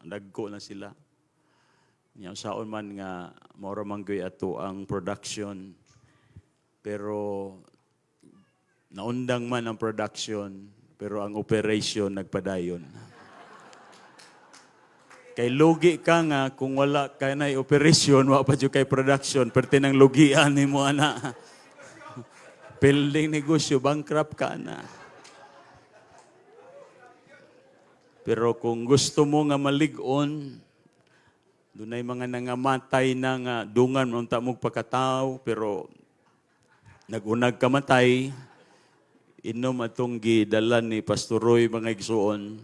Dagko na sila. Nya saon man nga mao ra man gyud ato ang production, pero naundang man ang production, pero ang operation nagpadayon. Kay lugi ka nga kung wala ka na operation, wa pa jud kay production, perti nang lugian nimo ana. Pilding negosyo, bankrupt ka na. Pero kung gusto mo nga malig-on, dunay mga nangamatay na nga dungan unta mo pagkatao, pero nagunag kamatay, inom atong gidala ni Pastor Roy, mga igsuon,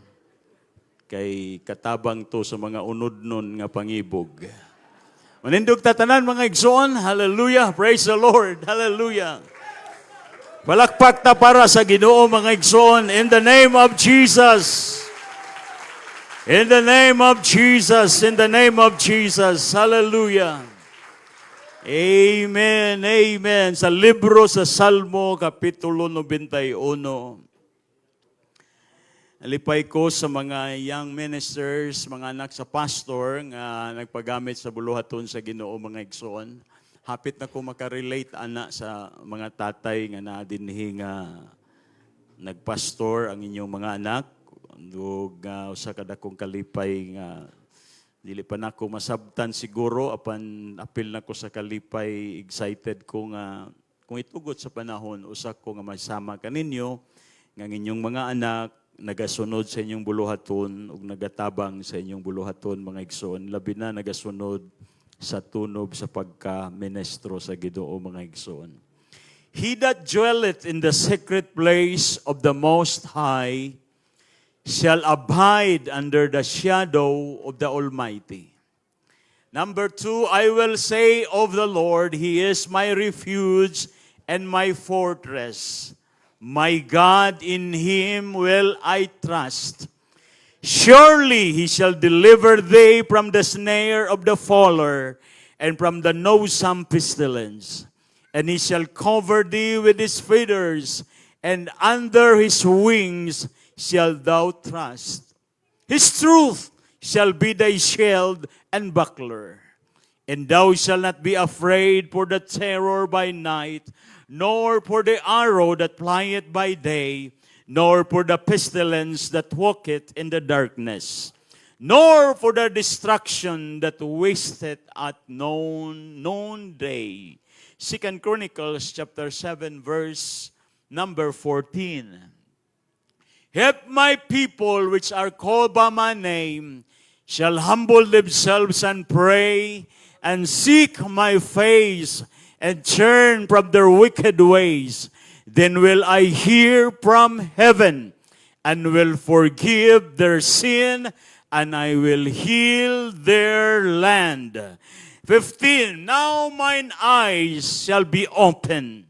kay katabang to sa mga unod nun nga pangibog. Manindog tatanan, mga igsuon, hallelujah, praise the Lord, hallelujah. Palakpak ta para sa Ginoo, mga igsuon, in the name of Jesus. In the name of Jesus, in the name of Jesus, hallelujah. Amen, amen. Sa libro sa Salmo, Kapitulo 91. Nalipay ko sa mga young ministers, mga anak sa pastor nga nagpagamit sa buluhaton sa Ginoo, mga igsoon. Hapit na ko makarelate ana sa mga tatay nga naa dinhi nga nagpastor ang inyong mga anak. Ug usa ka dakong kalipay nga dili pa nako masabtan siguro, apan apil nako sa kalipay, excited ko nga kung itugot sa panahon usa ko nga masama kaninyo nga ang inyong mga anak nagasunod sa inyong buluhaton ug nagatabang sa inyong buluhaton, mga igsoon, labi na nagasunod sa tunob sa pagka-ministro sa Ginoo, mga igsoon. He that dwelleth in the secret place of the Most High shall abide under the shadow of the Almighty. Number two, I will say of the Lord, He is my refuge and my fortress. My God, in Him will I trust. Surely He shall deliver thee from the snare of the fowler and from the noisome pestilence. And He shall cover thee with His feathers, and under His wings shall thou trust. His truth shall be thy shield and buckler. And thou shalt not be afraid for the terror by night, nor for the arrow that flieth by day, nor for the pestilence that walketh in the darkness, nor for the destruction that wasteth at noonday. Second Chronicles chapter 7 verse number 14. If my people which are called by my name shall humble themselves and pray and seek my face and turn from their wicked ways, then will I hear from heaven and will forgive their sin and I will heal their land. 15. Now mine eyes shall be open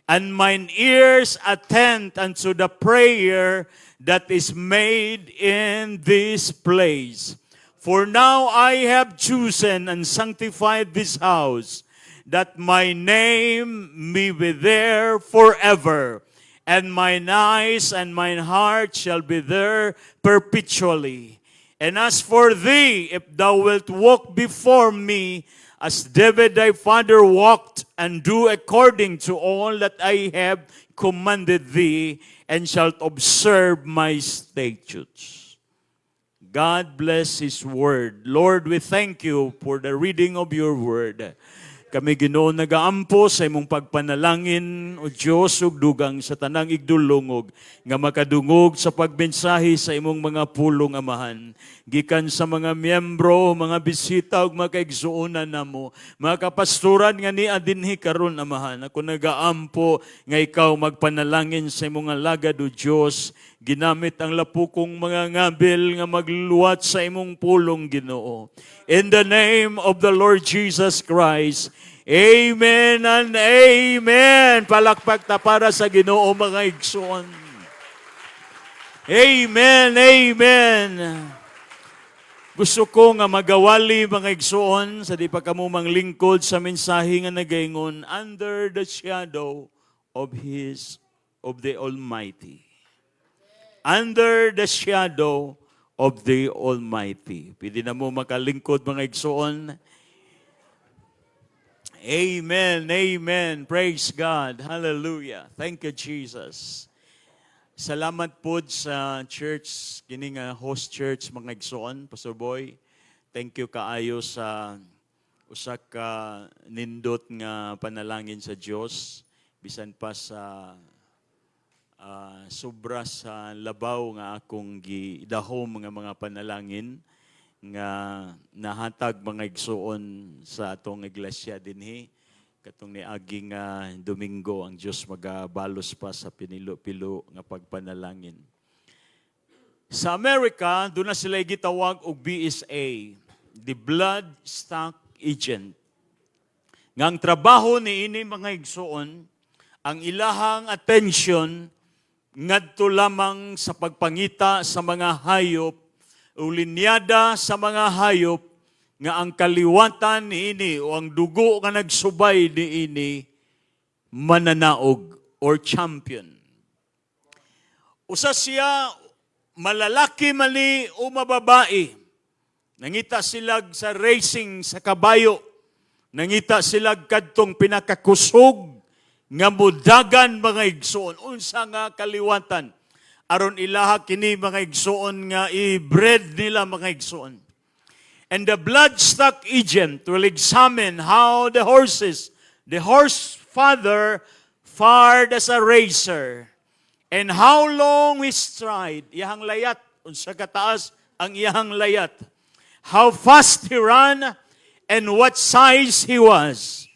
and mine ears attend unto the prayer that is made in this place. For now I have chosen and sanctified this house, that my name may be there forever, and mine eyes and mine heart shall be there perpetually. And as for thee, if thou wilt walk before me as David thy father walked, and do according to all that I have commanded thee, and shalt observe my statutes. God bless His word. Lord, we thank you for the reading of your word. Kami, Ginoo, nagaampo sa imong pagpanalangin, o Dios, ug dugang sa tanang igdulungog nga makadungog sa pagmensahe sa imong mga pulong, Amahan. Gikan sa mga miyembro, mga bisita ug mga kaigsuonan namo, mga kapastoran nga nia dinhi karon, Amahan. Ako nagaampo nga ikaw magpanalangin sa imong alagad, o Dios, ginamit ang lapukong mga ngabil nga magluwat sa imong pulong, Ginoo. In the name of the Lord Jesus Christ, amen and amen. Palakpak ta para sa Ginoo, mga igsoon. Amen, amen. Gusto ko nga magawali, mga igsoon, sa di pa kamo manglingkod sa mensahe nga nagaingon, "Under the shadow of the Almighty." Under the shadow of the Almighty. Pwede na mo makalingkod, mga igsoon. Amen, amen. Praise God. Hallelujah. Thank you, Jesus. Salamat po sa church, kini nga host church, mga igsoon, Pastor Boy. Thank you kaayo sa usa ka nindot nga panalangin sa Dios bisan pa sa sobra sa labaw nga akong gidahom nga mga panalangin nga nahatag, mga igsoon, sa atong iglesia dinhi katong niaging Domingo. Ang Dios magabalos pa sa pinilo-pilo nga pagpanalangin. Sa Amerika, duna sila gitawag og BSA, the Blood Stock Agent. Nga ang trabaho ni ini, mga igsoon, ang ilahang attention ngadto lamang sa pagpangita sa mga hayop o linyada sa mga hayop nga ang kaliwatan niini o ang dugo nga nagsubay niini mananaog or champion. Usa siya malalaki man ni o mababae. Nangita sila sa racing sa kabayo. Nangita sila kadtong pinakakusog nga mudagan, mga igsoon. Unsa nga kaliwatan aron ilaha kini, mga igsoon, nga i-breed nila, mga igsoon. And the bloodstock agent will examine how the horse father fared as a racer, and how long his stride, iyahang layat, unsa kataas ang iyahang layat, how fast he ran, and what size he was.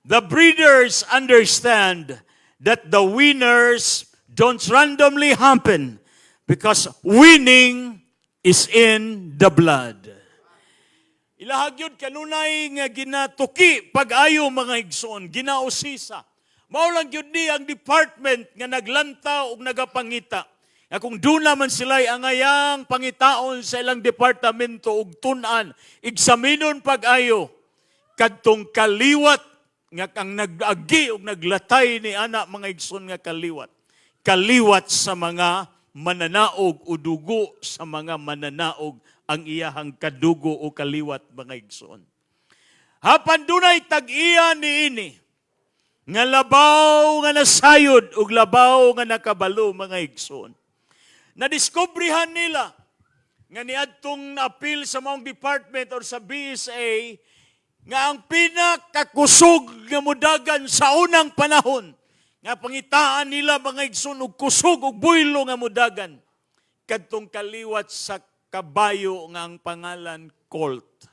The breeders understand that the winners don't randomly happen because winning is in the blood. Ilahag yun kanunay nga ginatuki pag-ayo, mga igsoon, ginausisa. Mao lang gyud ni ang department nga naglanta og nagapangita. Nga kung duna man sila angayang pangitaon sa ilang departamento og tun-an, eksaminon pag-ayo kadtong kaliwat nga ang nag-agi og naglatay ni ana, mga igsoon, nga kaliwat. Kaliwat sa mga mananaog o dugo sa mga mananaog ang iyahang kadugo o kaliwat, mga igsoon. Hapan dunay tag-iya niini nga labaw nga nasayod ug labaw nga nakabalo, mga igsoon. Nadiskubrihan nila nga niadtong appeal sa maong department or sa BSA nga ang pinakakusog nga mudagan sa unang panahon nga pangitaan nila, mga igsoon, og kusog og buylo nga mudagan kadtong kaliwat sa kabayo nga ang pangalan Colt.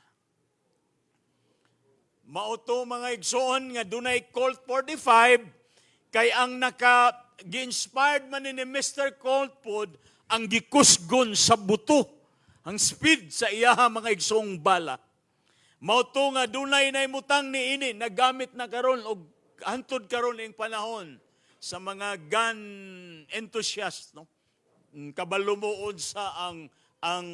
Mao to, mga igsoon, nga dunay Colt 45 kay ang naka gi-inspired man ni Mr. Colt pod ang gikusgon sa buto ang speed sa iyaha, mga igsoong, bala. Mao to nga dunay naimutang ni ini nagamit na karon og hantod karon ing panahon sa mga gun enthusiast, no? Kabalo mo sa ang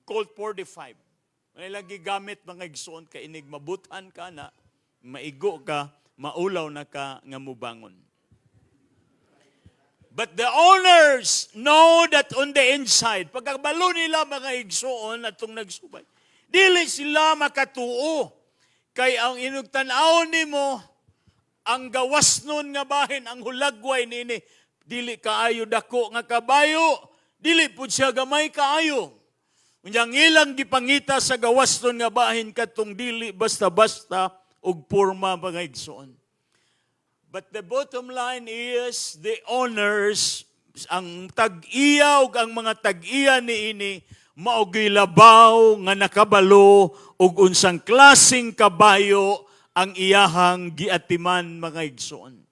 Colt 45. May lagi gamit, mga igsoon, kay inig mabuthan ka na, maigo ka, maulaw na ka nga mubangon. But the owners know that on the inside, pagkabalo nila, mga igsoon, atong nagsubay, dili sila makatuo. Kay ang inugtan-aw nimo, ang gawas nun nga bahin, ang hulagway nini, dili kaayo dako nga kabayo, dili pud siya gamay kaayo. Unya ang ilang gipangita sa gawas nun nga bahin kadtong dili basta-basta og porma, mga igsoon. But the bottom line is the owners, ang tag-iya ug ang mga tag-iya niini mao labaw nga nakabalo og unsang klaseng kabayo ang iyahang giatiman, mga igsoon.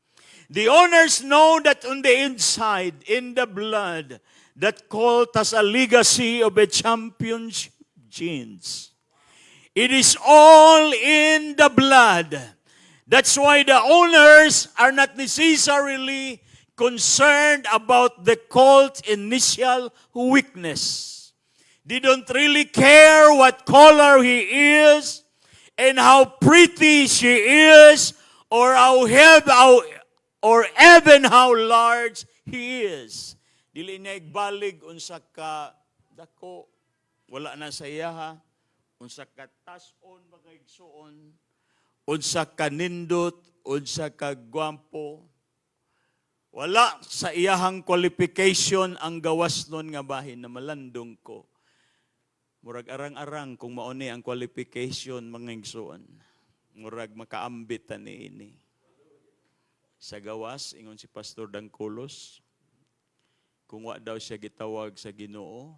The owners know that on the inside, in the blood, that colt has a legacy of a championship genes. It is all in the blood. That's why the owners are not necessarily concerned about the colt's initial weakness. They don't really care what color he is and how pretty she is or how heavy or even how large he is. Dili na igbalig unsa ka dako Wala na sa iyaha unsa ka tas-on, mga igsuon, unsa ka nindot, unsa ka gwampo. Wala sa iyahang qualification ang gawas nun nga bahin na malandong ko. Murag arang-arang kung mao ni ang qualification, mga igsuon. Murag makaambit ta ni ini. Sa gawas, ingon si Pastor Dangculos, kung wa daw siya gitawag sa Ginoo,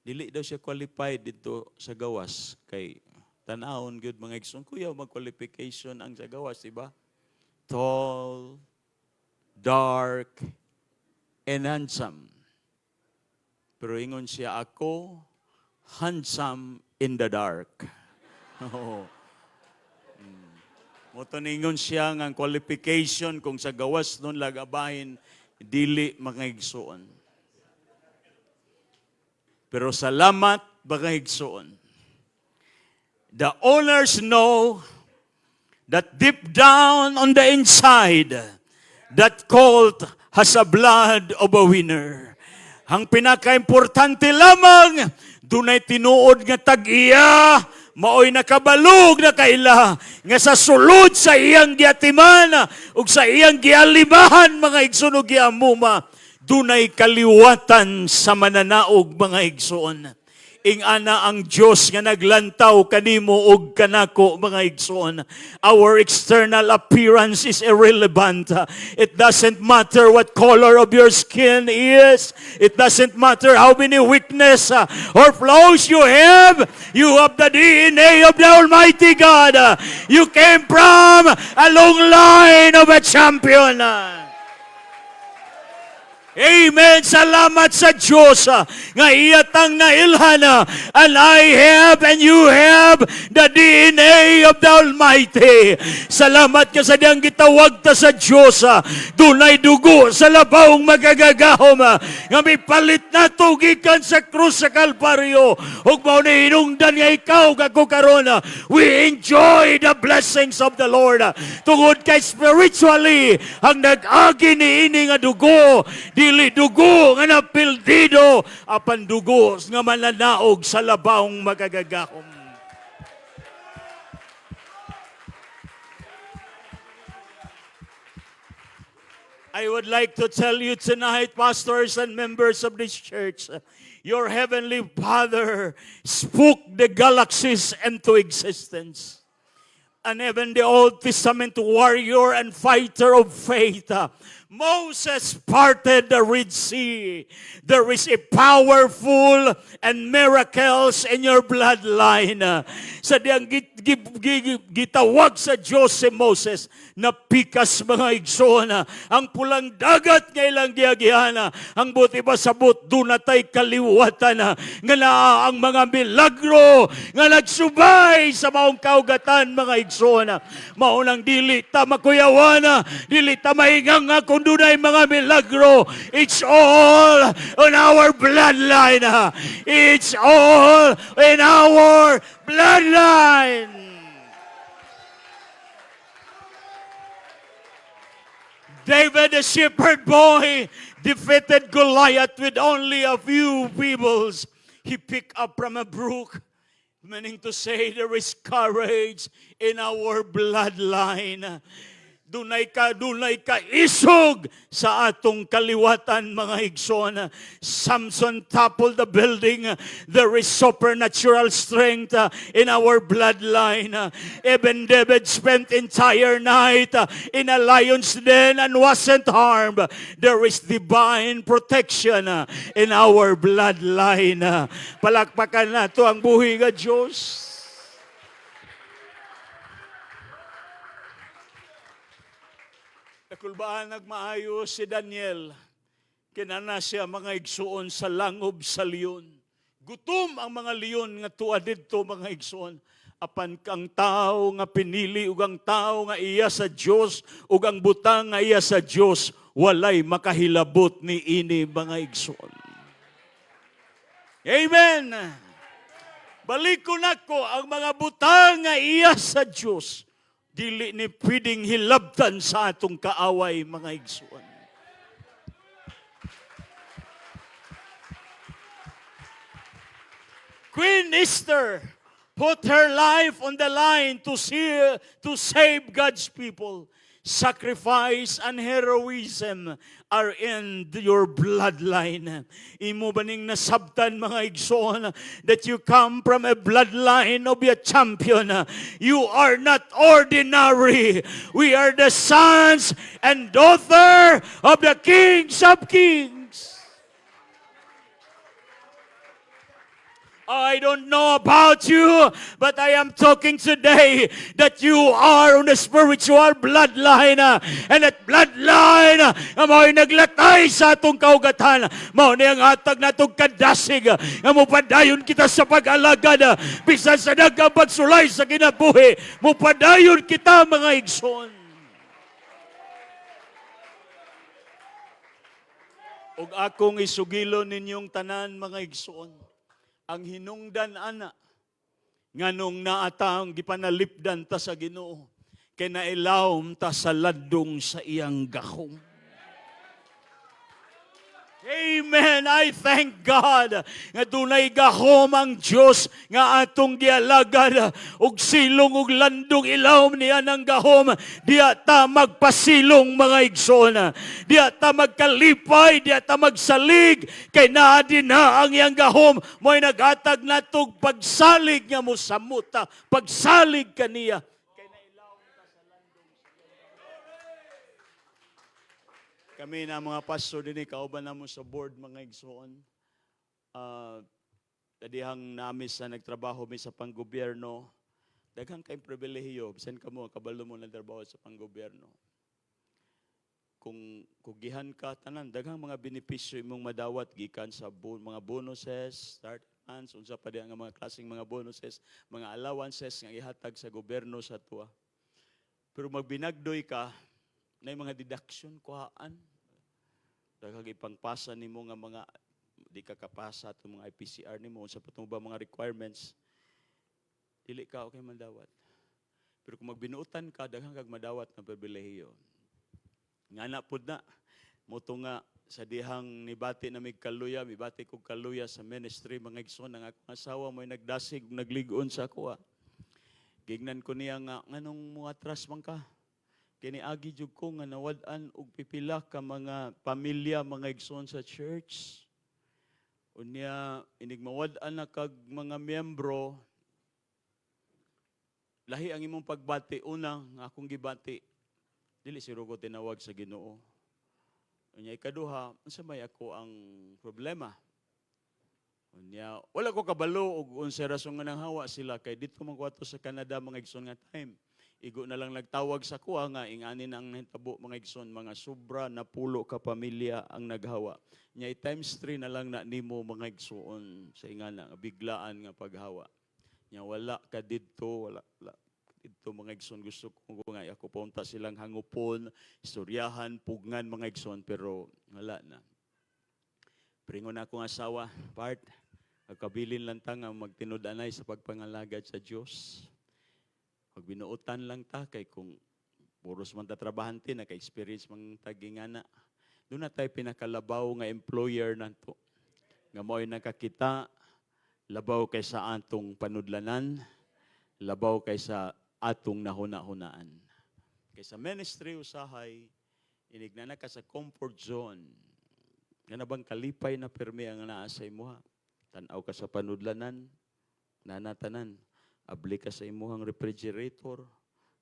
dili daw siya qualified dito sa gawas kay tan-awon gyud, mga igsoon, kuyaw mag-qualification ang sa gawas, di ba? Tall, dark, and handsome. Pero ingon siya, "Ako, handsome in the dark." Oo. Mao to ningon siya nga ang qualification kung sa gawas nun lagabahin, dili, mga igsoon. Pero salamat, mga igsoon. The owners know that deep down on the inside, that colt has a blood of a winner. Ang pinaka-importante lamang, dunay tinuod nga tag-iya, maoy nakabalog na kaila, nga sa sulod sa iyang giatiman, ug sa iyang gialimahan, mga igsoon, ug giamuma, dunay kaliwatan sa mananaog, mga igsoon. Ing-ana ang Dios nga naglantaw kanimo ug kanako, mga igsoon. Our external appearance is irrelevant. It doesn't matter what color of your skin is. It doesn't matter how many weakness or flaws you have. You have the DNA of the Almighty God. You came from a long line of a champion. Amen. Salamat sa Diyos nga iya tang nailhan. And I have and you have the DNA of the Almighty. Salamat ka sa diyang gitawag ta sa Diyos. Dunay dugo sa labawng magagagahom nga mipalit nato gikan sa krus sa Kalbaryo. Ug mao ni hinungdan nga ikaw kag ako karon, we enjoy the blessings of the Lord. Tungod kay spiritually, ang nag-agi ni ini nga dugo, dili dugo nga napildido, apan dugo nga mananaog sa labawng magagagahom. I would like to tell you tonight, pastors and members of this church, your heavenly Father spoke the galaxies into existence. And even the Old Testament warrior and fighter of faith, Moses, parted the Red Sea. There is a powerful and miracles in your bloodline. Sa diyang gitawag sa Diyos si Moses, napikas, mga igsoon, ang Pulang Dagat nga ilang giagihan. Ang buot ipasabot, duna tay kaliwatan nga naa ang mga milagro nga nagsubay sa maong kaugatan, mga igsoon. Mao nang dili ta makuyawan, dili ta mahingang nga kung dunay mga milagro. It's all on our bloodline. It's all in our bloodline. David, the shepherd boy, defeated Goliath with only a few pebbles he picked up from a brook. Meaning to say, there is courage in our bloodline. Dunay ka isog sa atong kaliwatan, mga igsoon. Samson toppled the building. There is supernatural strength in our bloodline. Even David spent entire night in a lion's den and wasn't harmed. There is divine protection in our bloodline. Palakpakan nato ang buhi nga Diyos. Nakulbaan nagmaayo si Daniel. Kinana siya, mga igsuon, sa langob sa leon. Gutom ang mga leon nga tuwa didto, mga igsuon. Apan kang tao nga pinili ug ang tao nga iya sa Dios ug ang butang nga iya sa Dios, walay makahilabot ni ini, mga igsuon. Amen. Balik ko nako ang mga butang nga iya sa Dios, dili ni pwedeng hilabtan sa atong kaaway, mga igsuon. Queen Esther put her life on the line to save God's people. Sacrifice and heroism are in your bloodline. Imo ba ning nasabtan, mga igsoon, that you come from a bloodline of a champion? You are not ordinary. We are the sons and daughter of the kings of kings. I don't know about you, but I am talking today that you are on the spiritual bloodline. And that bloodline, nga mao'y naglatay sa atong kaugatan. Mao ni ang hatag natong kadasig, nga mupadayon kita sa pag-alagad. Bisan sa daghang pagsulay sa kinabuhi, mupadayon kita, mga igsoon. Ug akong isugilon ninyong tanan, mga igsoon, ang hinungdan ana nganong naa ta ang gipanalipdan ta sa Ginoo kay nailawom ta sa landong sa iyang gahom. Amen. I thank God nga dunay gahom ang Dios nga atong gialagad ug silong ug landong ilawom niya ng gahom. Diya ta magpasilong, mga igsoon. Diya ta magkalipay, diya ta magsalig kay naa din na ang iyang gahom mo'y naghatag natog pagsalig nga mosamot ta, pagsalig kaniya. Kay nailawom ta sa landong sa Kami na mga pastor dinhi, kauban namo sa board, mga igsoon. Kadihang nami sa nagtrabaho mi sa panggobyerno, daghang kay pribilehiyo, bisan kamo kabalo mo nagtrabaho sa panggobyerno. Kung kugihan ka tanan, daghang mga benepisyo imong madawat gikan sa mga bonuses, start months, unsa pa di ang mga klaseng mga bonuses, mga allowances nga ihatag sa gobyerno sa tuwa. Pero magbinagdoy ka, na mga deduction kuhaan. Daghang ipangpasa nimo nga mga di ka kapasa atong mga IPCR nimo, unsa pa ba mga requirements, dili ka okay mandawat. Pero kung magbinuotan ka, daghang kag madawat nga pribilehiyo. Nga na pud na mo nga sa dihang nibati na mig kaluya, mibati kog kaluya sa ministry, mga igsoon, ang akong asawa mo'y nagdasig ug naglig-on sa akoa. Gignan ko niya nga nganong muatras man ka? Kini agi jud ko nga nawad-an og pipila ka mga pamilya, mga igsoon, sa church. Unya inig mawad-an na kag mga miyembro, lahi ang imong pagbati. Una nga akong gibati, dili siguro ko tinawag sa Ginoo. Unya ikaduha, unsa may ako ang problema? Unya wala ko kabalo og unsa rason nga nanghawa sila kay dito man ko ato sa Canada, mga igsoon, nga time. Igo na lang nagtawag sa kuha nga ingani ang nahitabo, mga igsoon, mga sobra na pulo ka pamilya ang naghawa. Nya times 3 na lang na nimo, mga igsoon, sa ingana nga biglaan nga paghawa. Nya wala ka didto, wala, wala didto, mga igsoon. Gusto ko nga ako punta silang hangupon, istoryahan, pugngan, mga igsoon, pero wala na. Pringon na akong asawa, "Part, agkabilin lang ta nga magtinud-anay sa pagpangalagad sa Dios. Pagbinuotan lang ta kay kung puros man ta trabahante, naka-experience mang tagingana. Doon na tayo pinakalabaw nga employer nato. Nga mo'y nakakita, labaw kay sa atong panudlanan, labaw kay sa atong nahuna-hunaan." Kay sa ministry usahay, inig na ka sa comfort zone. Nga na bang kalipay na pirmi ang naa sa imuha. Tanaw ka sa panudlanan, nanatanan. Abli ka sa imuhang refrigerator,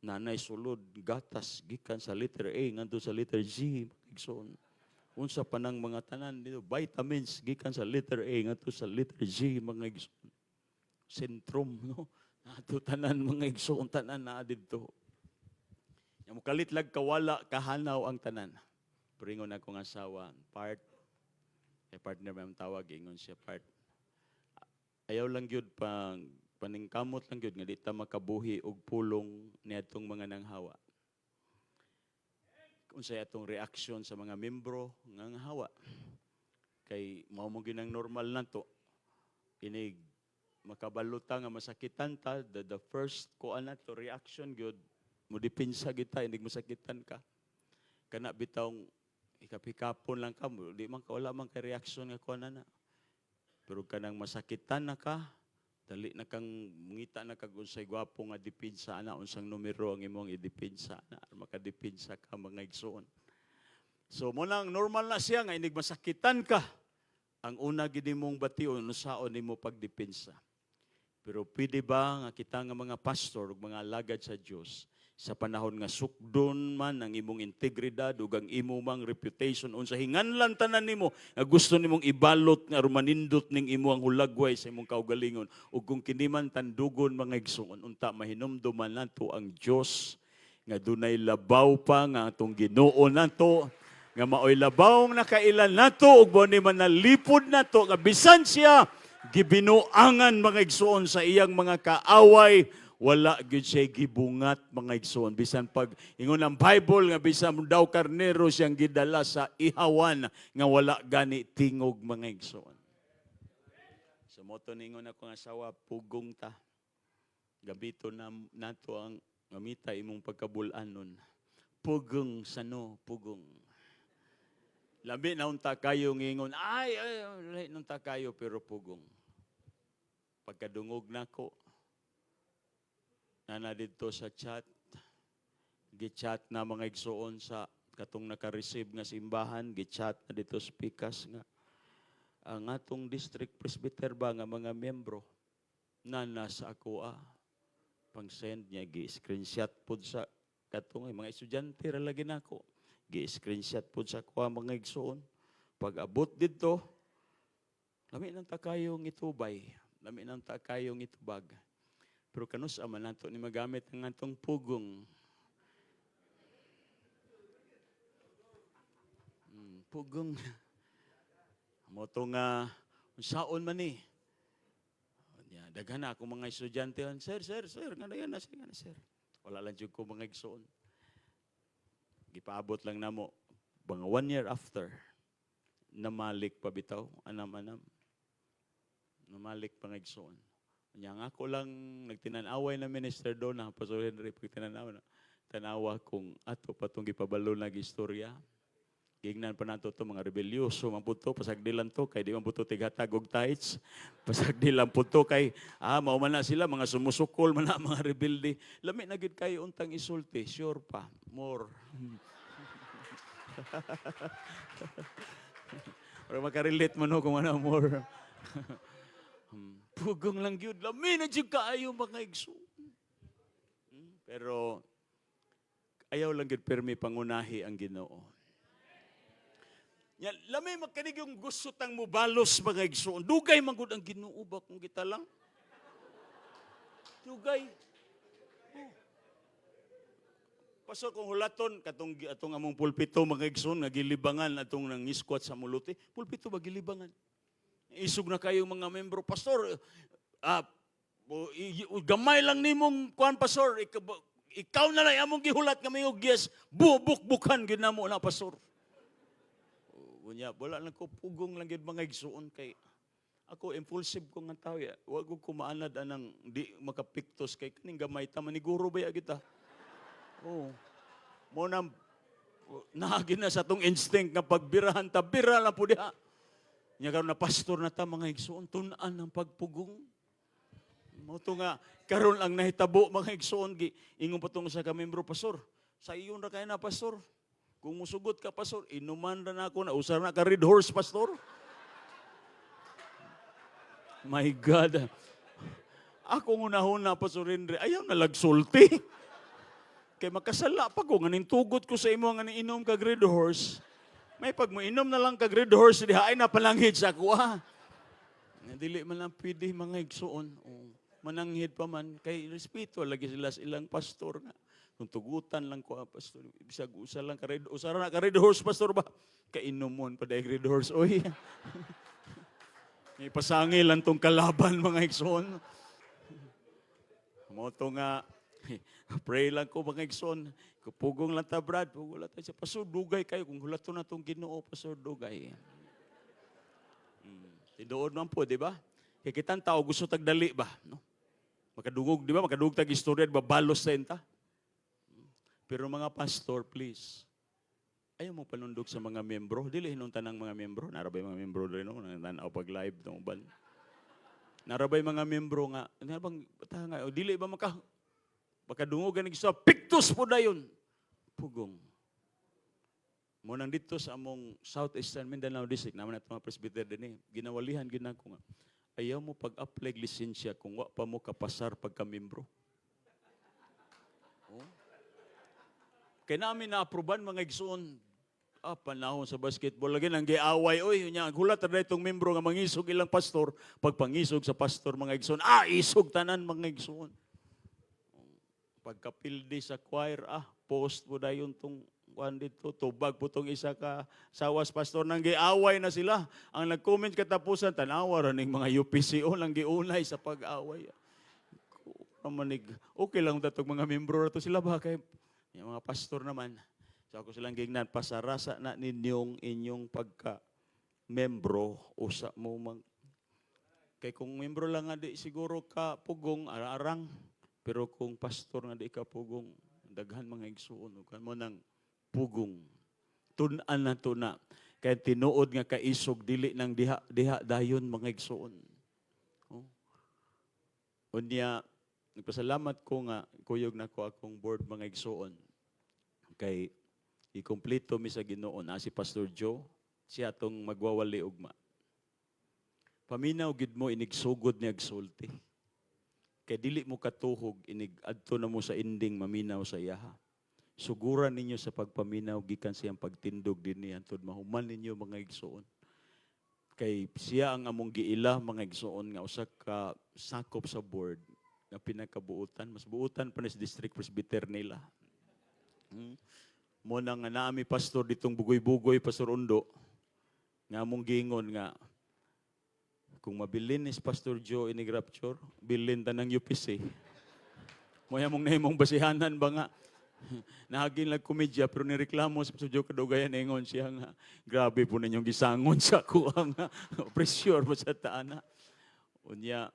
nanay sulod, gatas, gikan sa letter A, ngadto sa letter G, igsoon. Unsa pa nang mga tanan dito, vitamins, gikan sa letter A, ngadto sa letter G, mga igsoon. Centrum, no? Nato tanan, mga igsoon, tanan naa didto. Yang mukalit lag kawala, kahanaw ang tanan. Pringon akong asawa, "Part," eh partner may tawag, ingon siya, "Part, ayaw lang gyud pang paningkamot lang gyud nga di ta makabuhi og pulong niadtong mga nanghawa. Unsay atong reaksyon sa mga membro nga hawa? Kay mao mo gyud ang normal nato. Inig makabalo ta nga masakitan ta, the first kuan nato reaction gyud mo depensa gyud ta inig masakitan ka. Kana bitawng ikapikapon lang ka, di man ka wala man kay reaksyon nga kuan na. Pero kanang masakitan na ka, Dali na kang mangita na kag unsay gwapo nga depensa ana, unsang numero ang imong idepensa na makadepensa ka, mga igsoon. So mo nang normal na siya nga inig masakitan ka. Ang una gid nimong bation, unsaon nimo pagdepensa. Pero pwede ba nga kita nga mga pastor ug mga alagad sa Dios, sa panahon nga sukdon man ang imong integridad ug ang imong mang reputation, unsa hinganlan tanan nimo nga gusto nimong ibalot nga aron manindot ning imo ang hulagway sa imong kaugalingon, ug kung kini man tandugon, mga igsoon, unta mahinumduman nato ang Dios nga dunay labaw pa nga atong Ginoo nato, nga maoy labaw nga nakailan nato ug mao ni manalipod nato, nga bisan siya gibinuangan, mga igsoon, sa iyang mga kaaway, wala gyud siya gibungat, mga igsoon? Bisan pag ingon ang Bible nga bisan daw karnero siyang gidala sa ihawan nga wala gani tingog, mga igsoon. So mo to ningon ako nga asawa, pugong ta. Gabito na nato ang gamita imong pagkabulanon. Pugong sano, pugong. Labi na unta kayo ngingon, ay, ay, ay, unta kayo, pero pugong. Pagkadungog nako, na na didto sa chat, gi-chat na, mga igsoon, sa katong naka-receive nga simbahan, gi-chat na dito sa pikas nga ang atong district presbyter ba nga mga miyembro na nasa ako pang send niya, gi-screenshot pod sa katong mga estudyante ra lagi nako, gi-screenshot pod sa ako, mga igsoon. Pag abot didto, lami nang ta kayong itubay, lami nang ta kayong itubag, pero kanus man nato ni magamit ang atong pugong? Pugong. Mo to nga unsaon man ni? Nya daghan na akong mga estudyante, "Sir, sir, sir, nga na yan na, sir, nga na, sir." Wala lang jud ko, mga igsoon. Gipaabot lang namo mga one year after, namalik pa bitaw, anam-anam. Namalik pa, mga igsoon. Nya nga ako lang nagtinan-away na minister do na Pastor Henry, pag tinanaw na tanawa kung ato pa tong gipabalo nag istorya. Gignan pa nato to, mga rebelyoso man pud to, pasagdilan to kay di man pud to tighatag og tithes. Pasagdilan pud to kay mao man na sila, mga sumusukol man na, mga rebelde. Lami na gid kayo untang isulti, sure pa more. Pero makarelate man ho kung ano more. Pugong lang gyud, lami na jud kaayo, mga igsoon. Pero ayaw lang gyud pirmi pangunahi ang Ginoo. Ya, lami makanig yung gusto tang mubalos, mga igsoon. Dugay man gud ang Ginoo ba kung kita lang? Dugay. Oh. Pastor, kung hulaton katong atong among pulpito, mga igsoon, nga gilibangan atong nang squat sa muluti. Pulpito ba gilibangan? Isog na kayo mga membro, "Pastor, gamay lang nimong kuan, pastor, ikaw na lang among gihulat nga may yes, bubuk-bukan gyud namo na, pastor." Unya, wala lang ko, pugong lang gyud, mga igsuon, kay ako impulsive ko nga tao ya. Wa ko kumaanad anang di makapiktos kay kaning gamay ta maniguro ba ya kita. Oh. Mo na naagi na sa atong instinct nga pagbirahan ta, bira lang po diha. Nya karon na pastor na ta, mga igsuon, tun-an ang pagpugong. Mo to nga karon ang nahitabo, mga igsuon, gi ingon pa tong sa ka membro, "Pastor, sa iyon ra kay na, pastor. Kung musugot ka, pastor, inuman ra na ako na usar na ka Red Horse, pastor." My God. Ako unahuna, Pastor Henry, ayaw na lagsulti. Kay makasala pa ko, nganing tugot ko sa imo nga inom kag Red Horse. May pag mo inom na lang kag Red Horse, diha ay napalanghid sa ako ah. Nga dili man lang pwede, mga igsuon. O, mananghid pa man, kay respeto lagi sila sa ilang pastor nga. Kung tugutan lang ko, ah, pastor, bisag usa lang ka Red, usa ra na ka Red Horse, pastor ba? Kainomon pa dahil Red Horse, oy. May pasangil lang tong kalaban, mga igsoon. Mo to nga, pray lang ko, mga igsoon. Pugong lang ta, Brad, pugong lang ta siya. "Pastor, dugay kayo. Kung hulato na tong Ginoo, pastor, dugay." Tinuod man po, di ba? Kay kitang tao gusto tagdali ba? No? Makadungog, di ba? Makadungog tag istorya, di ba? Balos sa ta. Pero mga pastor, please, ayaw mo panundog sa mga membro. Dili hinungtan ng mga membro. Nara ba yung mga membro rin, no? Nang tanaw pag live, no? Ban. Naa ra bay mga membro nga, ano bang, bata nga, o dili ba maka, makadungog ganig sa pictus po dayon. Pugong. Mo nang dito sa among Southeastern Mindanao District, naman ato mga presbyter din eh, ginawalihan gid nako nga, ayaw mo pag-apply og lisensya kung wa pa mo kapasar pagka-membro. Oh. Kay namin na-aproban, mga igsoon, panahon sa basketball lagi nang giaway, oy, nya hulat ra itong membro nga mangisog ilang pastor. Pagpangisog sa pastor, mga igsoon, isog tanan, mga igsoon. Pagkapildi sa choir, post mo dayon tong kuan dito, tubag po tong isa ka sawas pastor, nang giaway na sila. Ang nag-comment katapusan, tanawa ra ning mga UPCO lang giunay sa pag-away. Manig, okay lang tatog mga membro ra to sila ba kay yung mga pastor naman. So ako silang gingnan, pasarasa na ninyong inyong pagka membro usa mo mag kay kung membro lang nga di siguro ka pugong arang, pero kung pastor nga di ka pugong, daghan mga igsuon ug mo nang pugong tun-an na to na kay tinuod nga kaisog dili nang diha diha dayon, mga igsuon. Oh. Unya nagpasalamat ko nga kuyog nako akong board, mga igsuon, kay ikumpleto mi sa Ginoo na si Pastor Joe, siya atong magwawali ugma. Paminaw gid mo inigsugod niya sulti. Kay dili mo katuhog inig adto na mo sa ending maminaw sa iyaha. Suguran ninyo sa pagpaminaw gikan siyang pagtindog dinhi hantod mahuman ninyo, mga igsuon. Kay siya ang among giila, mga igsuon, nga usa ka sakop sa board nga pinakabuutan, mas buutan pa ni sa district presbyter nila. Mo na nga naami pastor ditong bugoy-bugoy, Pastor Undo, nga among giingon nga kung mabilin ni Pastor Joe inig rapture, bilin ta ng UPC. Mo mong nahimong basihanan ba nga nahagin lang komedya, pero nireklamo sa Pastor Joe kadugayan, ingon siya nga grabe po ninyong gisangon sa kuha nga pressure ba sa taana. Unya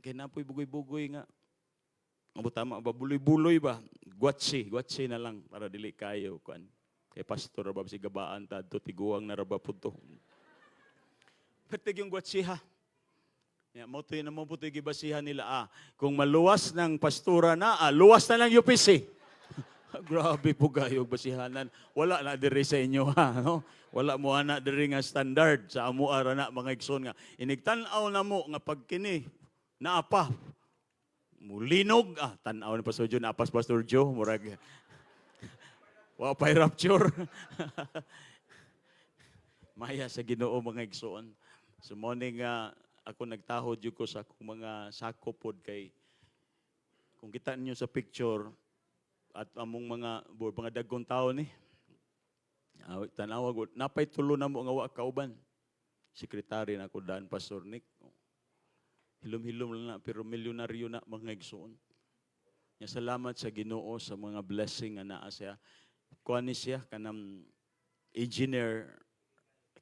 kay napoy bugoy-bugoy nga abo tama ba, buloy-buloy ba, gwatsi gwatsi na lang para dili kayo kuan kay pastor ra ba si gabaan ta adto tiguang na ra ba pud to. Pertig yung gwatsi ha. Ya, mo to mo po gibasihan nila kung maluwas ng pastura na luwas na lang UPC. Grabe po kayo basihanan. Wala na diri sa inyo ha, no? Wala mo ana diri nga standard sa amo ara na, mga igsoon, nga inigtan-aw na mo nga pag kini naa pa mulinog, tan-aw ni Pastor Joe, naapas Pastor Joe, murag wa pa'y rapture. Maya sa Ginoo, mga igsoon. So morning nga ako nagtahod jud ko sa akong mga sakop pod kay kung kita ninyo sa picture at among mga board, mga dagkong tao ni. Tanawa gud napay tulo na mo nga wa kauban. Sekretary na ako daan, Pastor Nick. Hilom-hilom lang na pero milyonaryo na, mga igsoon. Nya salamat sa Ginoo sa mga blessing nga naa siya. Kuan ni siya kanang engineer,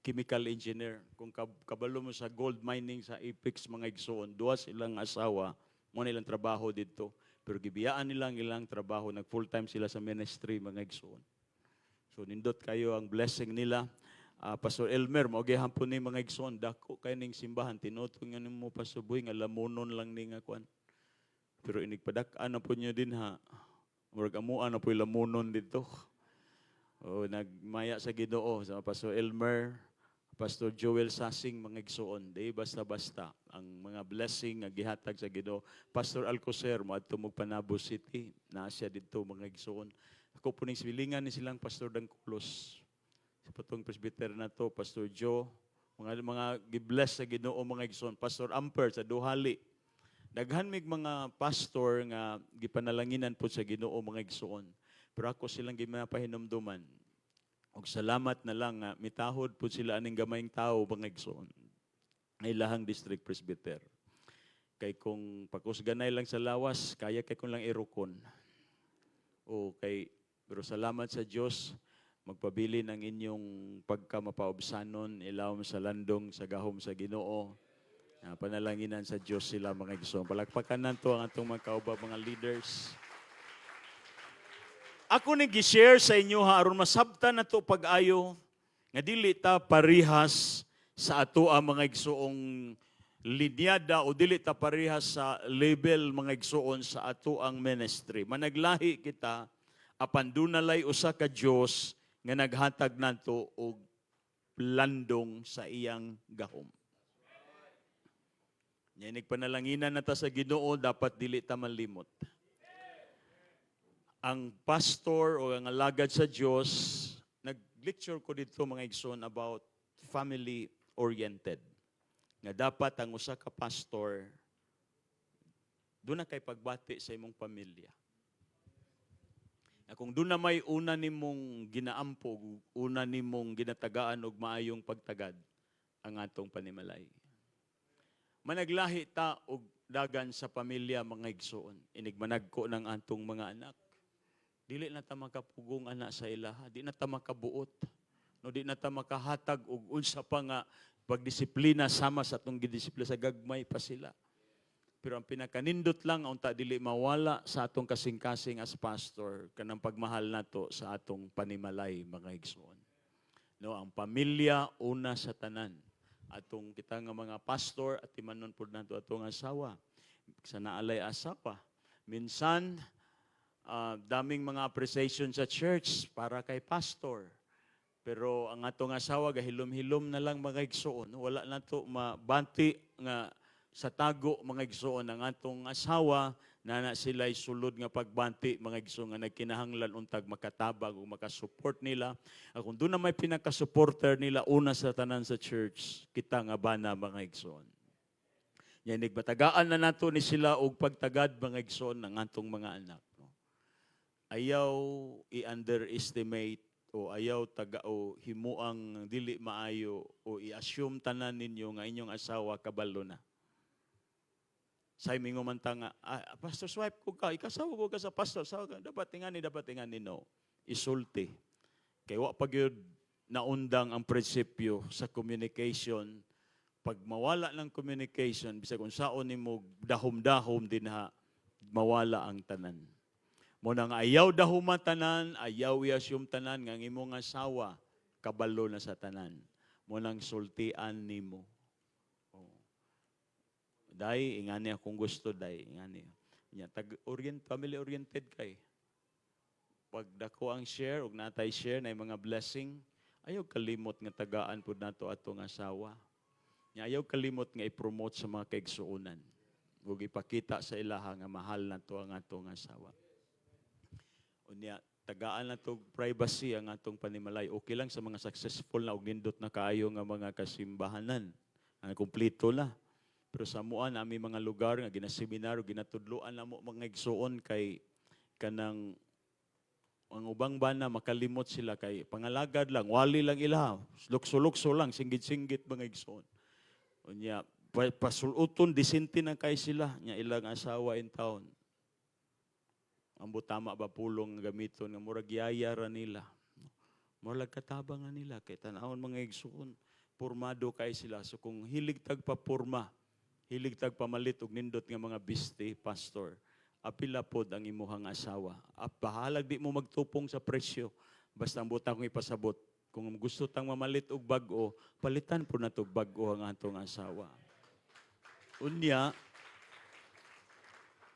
chemical engineer. Kung kabalo mo sa gold mining sa Apex, mga igsoon, duha silang asawa, mo nilang trabaho dito. Pero gibiyaan nila ang ilang trabaho, nag full time sila sa ministry, mga igsoon. So nindot kayo ang blessing nila. Pastor Elmer, mao gihapon ni, mga igsoon, dako kay ning simbahan, tinutong nga nimo, Pastor Boy, nga lamunon lang ni nga kuan. Pero inig padak-an na po niyo din ha. Murag amuan na po'y lamunon dito. O, nagmaya sa Ginoo sa Pastor Elmer, Pastor Joel Sasing, mga igsoon, di basta-basta ang mga blessing nga gihatag sa Ginoo. Pastor Alcocer moadto mo Panabo City, naa siya didto, mga igsoon. Ako po ning silingan ni silang Pastor Dangkulos. Sa patong presbyter na to, Pastor Joe, mga gibless sa Ginoo, mga igsoon, Pastor Amper sa Duhali. Daghan mig mga pastor nga gipanalanginan po sa Ginoo, mga igsoon. Pero ako silang gimapahinumduman. Og salamat na lang nga mitahod po sila aning gamayng tao, mga igsoon. Ay ilahang district presbyter. Kay kung pakusganay lang sa lawas, kaya kay kung lang irukon. O kay pero salamat sa Dios, magpabili ng inyong pagka mapaubsanon ilawom sa landong sa gahom sa Ginoo. Panalanginan sa Dios sila, mga igsoon. Palakpakan nato ang atong mga kaubang mga leaders. Ako ni gi-share sa inyo ha aron masabtan nato pag-ayo nga dili ta parihas sa ato ang mga igsoong linyada o dili ta parehas sa level, mga igsuon, sa atoang ministry. Managlahi kita apan dunalay usa ka Dios nga naghatag nato og landong sa iyang gahom. Nya nagpanalanginan na ta sa Ginoo, dapat dili ta malimot. Ang pastor o ang alagad sa Dios, nag-lecture ko dito, mga igsoon, about family oriented. Nga dapat ang usa ka pastor duna kay pagbati sa imong pamilya. Na kung duna may una nimong ginaampo, una nimong ginatagaan og maayong pagtagad ang atong panimalay. Managlahi ta og dagan sa pamilya, mga igsoon. Inig managko ng atong mga anak. Dili na ta makapugong ana sa ilaha, di na ta makabuot. No, di na ta makahatag og unsa pa nga pagdisiplina sama sa atong gidisiplina sa gagmay pa sila. Pero ang pinakanindot lang unta dili mawala sa atong kasing-kasing as pastor kanang pagmahal nato sa atong panimalay, mga igsoon. No, ang pamilya una sa tanan. Atong kita nga mga pastor at timanon pud nato atong asawa. Sa naalay asawa. Minsan daming mga appreciation sa church para kay pastor. Pero ang atong asawa gahilom-hilom na lang, mga igsoon. Wala na to mabanti nga sa tago, mga igsoon, ang atong asawa na na sila'y sulod nga pagbanti, mga igsoon, nga nagkinahanglan untag makatabang o makasupport nila. Kung duna may pinaka-supporter nila una sa tanan sa church, kita nga bana, mga igsoon. Nya inig matagaan na nato ni sila og pagtagad, mga igsoon, ng atong mga anak. No? Ayaw i-underestimate o ayaw taga o himuang dili maayo o i-assume tanan ninyo nga inyong asawa kabalo na. Say mingo man ta nga, "Ah, pastor wife ko ka, ikasawa ko ka sa pastor, sawa ka, dapat tingani," no. Isulti. Kay wa pa gyud naundang ang prinsipyo sa communication. Pag mawala ng communication, bisag unsaon nimo dahom-dahom dinha, mawala ang tanan. Mao na nga ayaw dahuma tanan, ayaw i-assume tanan nga ang imong asawa kabalo na sa tanan. Mao nang sultian nimo. Oh. Day, ingani akong gusto, day, ingani. Nya tag orient family oriented kay. Pag dako ang share ug natay share na mga blessing, ayaw kalimot nga tagaan pud nato atong asawa. Nya ayaw kalimot nga i-promote sa mga kaigsuonan. Ug ipakita sa ilaha nga mahal nato ang atong asawa. Unya, tagaan na to privacy ang atong panimalay. Okay lang sa mga successful na og nindot na kaayo nga mga kasimbahanan. Ang kumpleto na. Pero sa amoa nami mga lugar nga ginaseminar o ginatudloan namo, mga igsuon, kay kanang ang ubang bana makalimot sila kay pangalagad lang, wali lang ila, lukso-lukso lang, singgit-singgit, mga igsuon. Unya, pasuluton, disente na kay sila, nya ilang asawa in town. Ambot tama ba pulong nga gamiton nga murag yaya ra nila. Murag katabang nga nila kay tan-awon, mga igsuon, pormado kay sila. So kung hilig tag papurma, hilig tag pamalit og nindot nga mga biste, pastor, apila pod ang imuhang asawa. At bahalag di mo magtupong sa presyo. Basta ang buta kong ipasabot, kung gusto tang mamalit og bag-o, palitan po nato og bag-o ang atong asawa. Unya,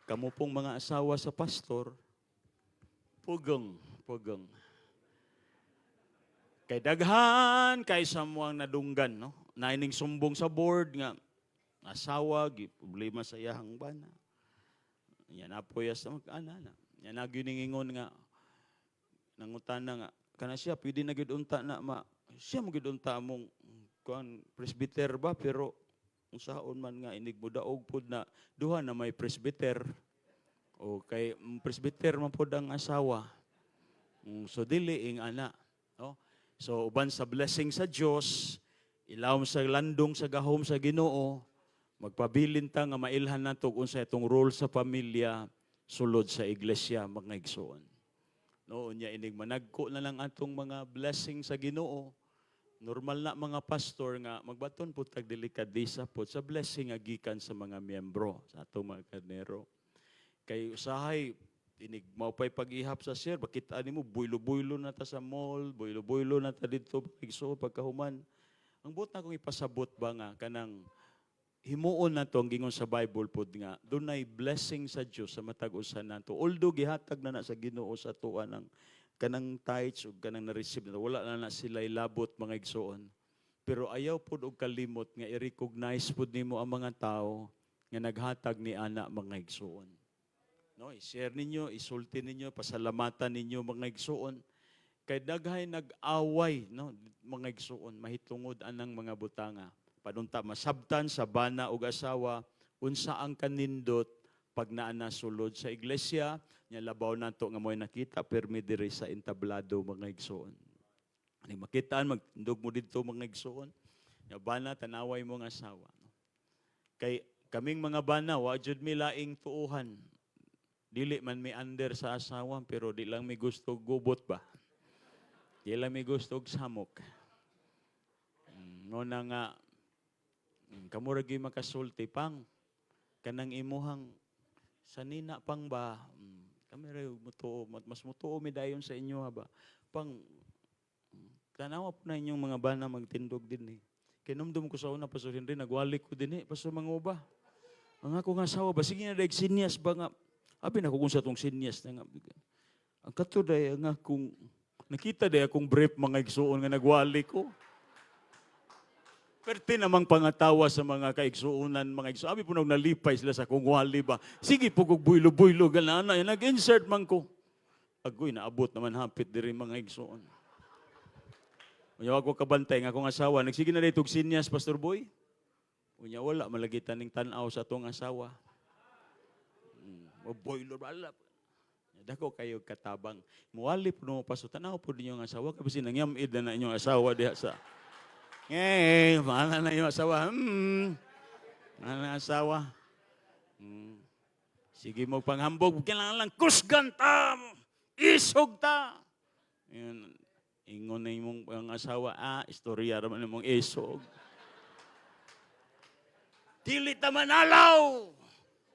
kamo pong mga asawa sa pastor, pugong, pugong. Kay daghan kay samuang nadunggan, no? Naining sumbong sa board nga asawa gi problema sa iyahang bana. Yan apoy sa mag-ana na. Yan nagyuningingon nga nangutana nga kana siya pwede na gyud unta na ma siya mo gyud unta among kuan presbyter ba, pero unsaon man nga inig mo daog pod na duha na may presbyter o kay presbyter man pod ang asawa. So dili ing ana, no? So uban sa blessing sa Dios, ilawom sa landong sa gahom sa Ginoo, magpabilin ta nga mailhan nato kung unsa itong role sa pamilya sulod sa iglesia, mga igsoon. No, unya inig managko na lang atong mga blessing sa Ginoo. Normal na mga pastor nga magbaton pud tag delikadesa pod sa blessing nga gikan sa mga miyembro sa atong mga karnero. Kay usahay inig mao pay pag-ihap sa share, makita nimo buylo-buylo na ta sa mall, buylo-buylo na ta didto igso pagkahuman. Ang buot na kong ipasabot ba nga kanang Himuon nato ang gingon sa Bible pod nga dunay blessing sa Dios sa matag usa nato. Although gihatag na na sa Ginoo sa atoa ng kanang tithes ug kanang na-receive na, wala na na sila labot, mga igsoon. Pero ayaw pod og kalimot nga i-recognize pod nimo ang mga tao nga naghatag ni ana, mga igsoon. No, i-share ninyo, isulti ninyo, pasalamatan ninyo, mga igsoon. Kay daghay nag-away, no, mga igsoon, mahitungod anang mga butanga. Panunta masabtan sa bana ug asawa unsa ang kanindot pag naa na sulod sa iglesia nya, labaw nato nga mo'y nakita permi diri sa entablado, mga igsoon. Ani makitaan magtindog mo didto, mga igsoon. Nya bana, tanaway mo nga asawa. No? Kay kaming mga bana, wa jud mi laing tuuhan. Dili man mi under sa asawa, pero di lang mi gusto gubot ba. Di lang mi gusto og samok. Mo na nga kamo ra gyud makasulti, pang kanang imuhang sanina pang ba. Kami ra mutuo, mas mutuo mi dayon sa inyo ha ba. Pang tanawa po na inyong mga bana magtindog din eh. Kinumdum ko sa una, Pastor Henry, nagwali ko din eh, Pastor Manguba. Ang ako nga asawa ba, sige na daig sinyas ba nga, abi na ko kung sa tong sinyas na nga. Ang kato day, ang akong, nakita day akong brief, mga igsuon, nga nagwali ko. Perte namang pangatawa sa mga kaigsuonan, mga igsuon. Abi po nang nalipay sila sa kong wali ba. Sige po kog buylo-buylo, ganana, nag-insert man ko. Agoy, naabot naman hapit diri, mga igsuon. Unya ako kabantay nga akong asawa, nagsige na dito og sinyas, Pastor Boy. Unya wala malagitan ning tan-aw sa atong asawa. Boylo bala. Dako kayo katabang. Muwali po no paso tanaw po ninyo ang asawa kasi nangyamid na na inyong asawa diha sa. Eh, mahal na yung asawa. Mahal na asawa. Sige mo panghambog, kailangan lang kusgan ta. Isog ta. Yun, ingon na imong ang asawa, ah, istorya raman imong isog. Dili ta manalaw.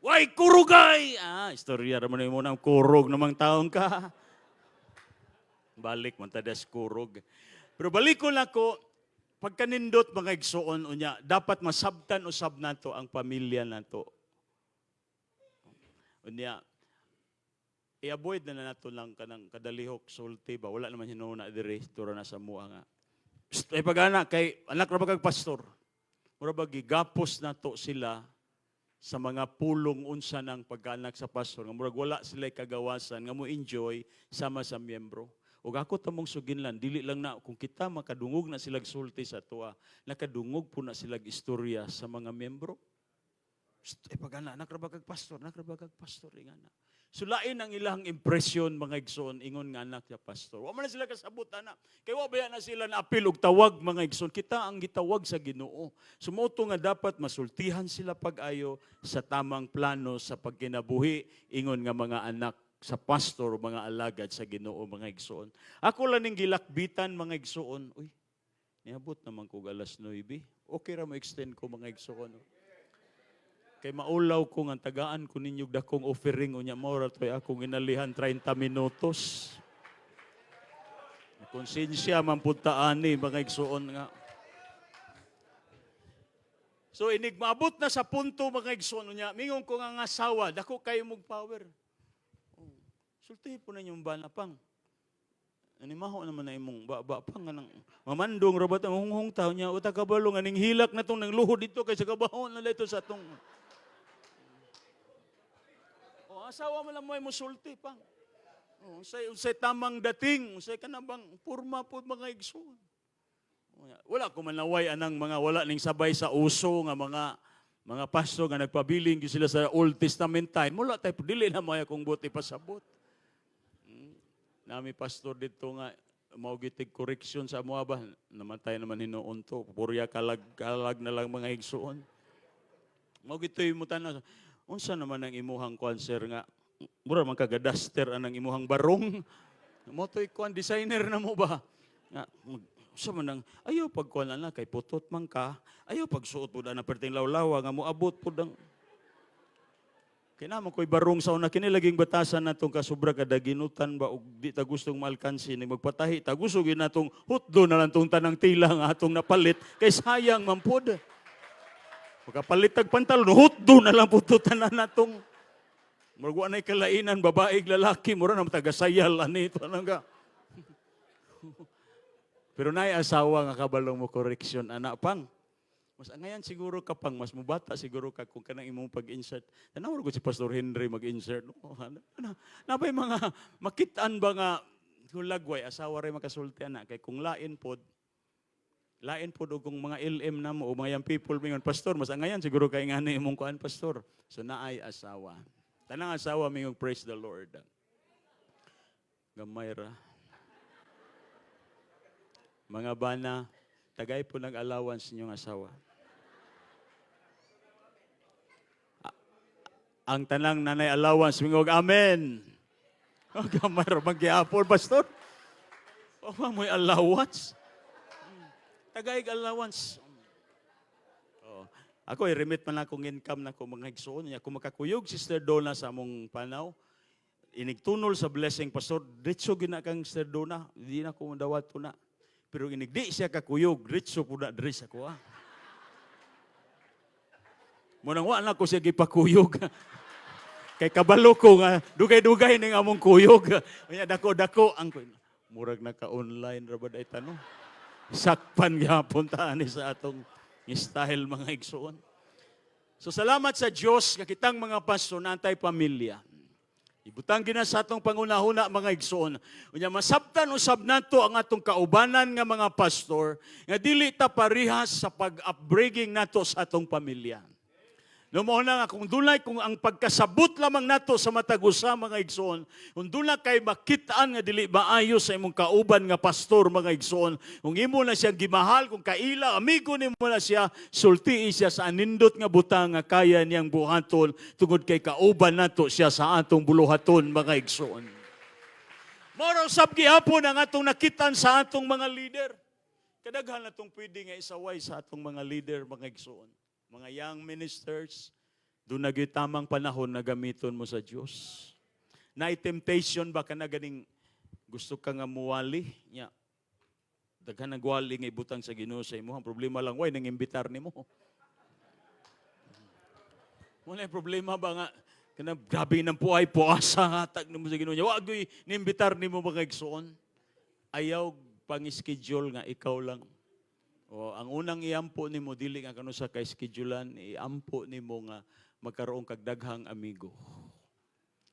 Way kurugay. Ah, istorya raman imo ng kurog namang taong ka. Balik man ta das kurog. Pero balik ko na ko, pagkanindot, mga igsuon, unya, dapat masabtan usab nato ang pamilya nato. Unya, i-avoid na nato lang kanang kadalihok sulti ba, wala naman hinuuna diri, tura na sa mua nga. "Psst, ay pag-anak, kay anak ra ba kag pastor?" Mura ba gigapos nato sila sa mga pulong unsa ng pagkaanak sa pastor nga murag wala sila kagawasan nga mo enjoy sama sa miyembro. Ug ako tamong suginlan, dili lang na kung kita makadungog na silag sulti sa atoa, nakadungog po na silag istorya sa mga miyembro. "Psst, ay pag-anak, anak ra ba kag pastor, anak ra ba kag pastor," ingana. Sulain ang ilang impression, mga igsoon, ingon nga anak sa pastor. Wa man na sila kasabot ana. Kay wa ba na sila na apil og tawag, mga igsoon. Kita ang gitawag sa Ginoo. Sumuto nga dapat masultihan sila pag-ayo sa tamang plano sa pagkinabuhi ingon nga mga anak sa pastor o mga alagad sa Ginoo, mga igsoon. Ako lang ning gilakbitan, mga igsoon. Uy, niabot naman ko alas 9. Okay ra mo extend ko, mga igsoon. No? Kay maulaw ko nga tagaan ko ninyo dakong offering, unya mao ra to'y akong inalihan 30 minutos. Konsensya man pud ta ani, mga igsoon, nga. So inig maabot na sa punto, mga igsoon, unya mingon ko nga nga asawa, dako kayo mog power. Oh, sultihi po ninyong bana, pang. Animaho naman na imong ba pang nga nang mamandong ra ba ta hunghong taw niya uta kabalo nga ning hilak na tong nang luhod dito kay sa kabahon na dito sa atong. Oh, asawa mo lang mo ay musulti, pang. Oh, unsay tamang dating, unsay kanabang porma po, mga igsoon. Wala ko manaway anang mga wala ning sabay sa uso nga mga pastor nga nagpabiling gyud sila sa Old Testament time. Wala tayo, dili na mo akong buti pasabot. Nami pastor dito nga mao gitig correction sa amo ba, namatay naman hinuon to. Purya kalag kalag na lang, mga igsoon. Mao gitoy mo tanan, unsa naman ang imuhang kwan, sir, nga mura man kagadaster anang imuhang barong. Mo to'y kwan designer na mo ba? Nga unsa man ang ayaw pagkuan na kay putot man ka, ayaw pagsuot pud ana perting lawlawa nga moabot pud ang kay namo ko'y barong sa una kini laging batasan natong kasubra kadaginutan ba og di ta gustong maalkansi ni magpatahi ta, gusto gyud natong hutdo na lang tong tanang tila nga atong napalit kay sayang man pod. Makapalitag pantalon, hutdo na lang po to tanan natong. Murag wa na'y kalainan, babae, lalaki, mura na tagasayal, ani ito, ano ka. Pero naay asawa nga kabalong mo correction, anak pang. Mas angayan siguro ka pang, mas mubata siguro ka kung kanang imong pag-insert. Tanaw ko si Pastor Henry mag-insert. Oh, ano, ano, nabay mga makitaan ba nga kung lagway, asawa rin makasulti ana kay kung lain pod, lain pod og kung mga LM na mo o mga young people mingon, "Pastor, mas angayan siguro kay ngani imong kuan, Pastor." So naay asawa. Tanang asawa mingong praise the Lord. Gamay ra. Mga bana, tagay po ng allowance inyong asawa. Ang tanang nanay allowance, mingog amen. Oh, gamay ra magyapon, Pastor. Oh, mo'y allowance. Tagay allowance. Oh. Ako, i-remit man akong income na ko, mga igsoon niya. Kung makakuyog, Sister Donna, sa among panaw, inigtunol sa blessing, "Pastor, diretso gina kang Sister Donna, di na ko dawat to na." Pero inig di siya kakuyog, diretso po na diri sa kuha. Munang wa na ko siya gipakuyog. Kay kabalo ko nga dugay-dugay ning among kuyog. Unya dako-dako ang murag naka-online ra ba day tanong. Sakpan gyapon ta ani sa atong style, mga igsoon. So salamat sa Dios nga kitang mga pastor naantay pamilya. Ibutang gina sa atong pangunahuna, mga igsoon. Unya masabtan usab nato ang atong kaubanan nga mga pastor nga dili ta parihas sa pag-upbringing nato sa atong pamilya. No mo na nga kung dunay, kung ang pagkasabot lamang nato sa matag usa, mga igsoon, kung duna kay makitaan nga dili maayo sa imong kauban nga pastor, mga igsoon, kung imo na siya gimahal, kung kaila, amigo nimo na siya, sultii siya sa anindot nga butang nga kaya niyang buhaton tungod kay kauban nato siya sa atong buluhaton, mga igsoon. Moro sab gihapon ang atong nakitan sa atong mga leader. Kadaghan natong pwede nga isaway sa atong mga leader, mga igsoon. Mga young ministers, doon na gyud tamang panahon na gamiton mo sa Dios. Na temptation ba ka na ganing gusto ka nga muwali nya? Daghan nagwali nga ibutang sa Ginoo sa imo. Ang problema lang, way nang imbitar nimo. Wala problema ba nga kana grabe nang puay puasa hatag nimo sa Ginoo nya. Wa gyud nimbitar nimo, mga igsoon. Ayaw pang-schedule nga ikaw lang. O, ang unang iampo nimo dili nga kanu sa kay schedulean, iampo nimo nga magkaroon kag daghang amigo.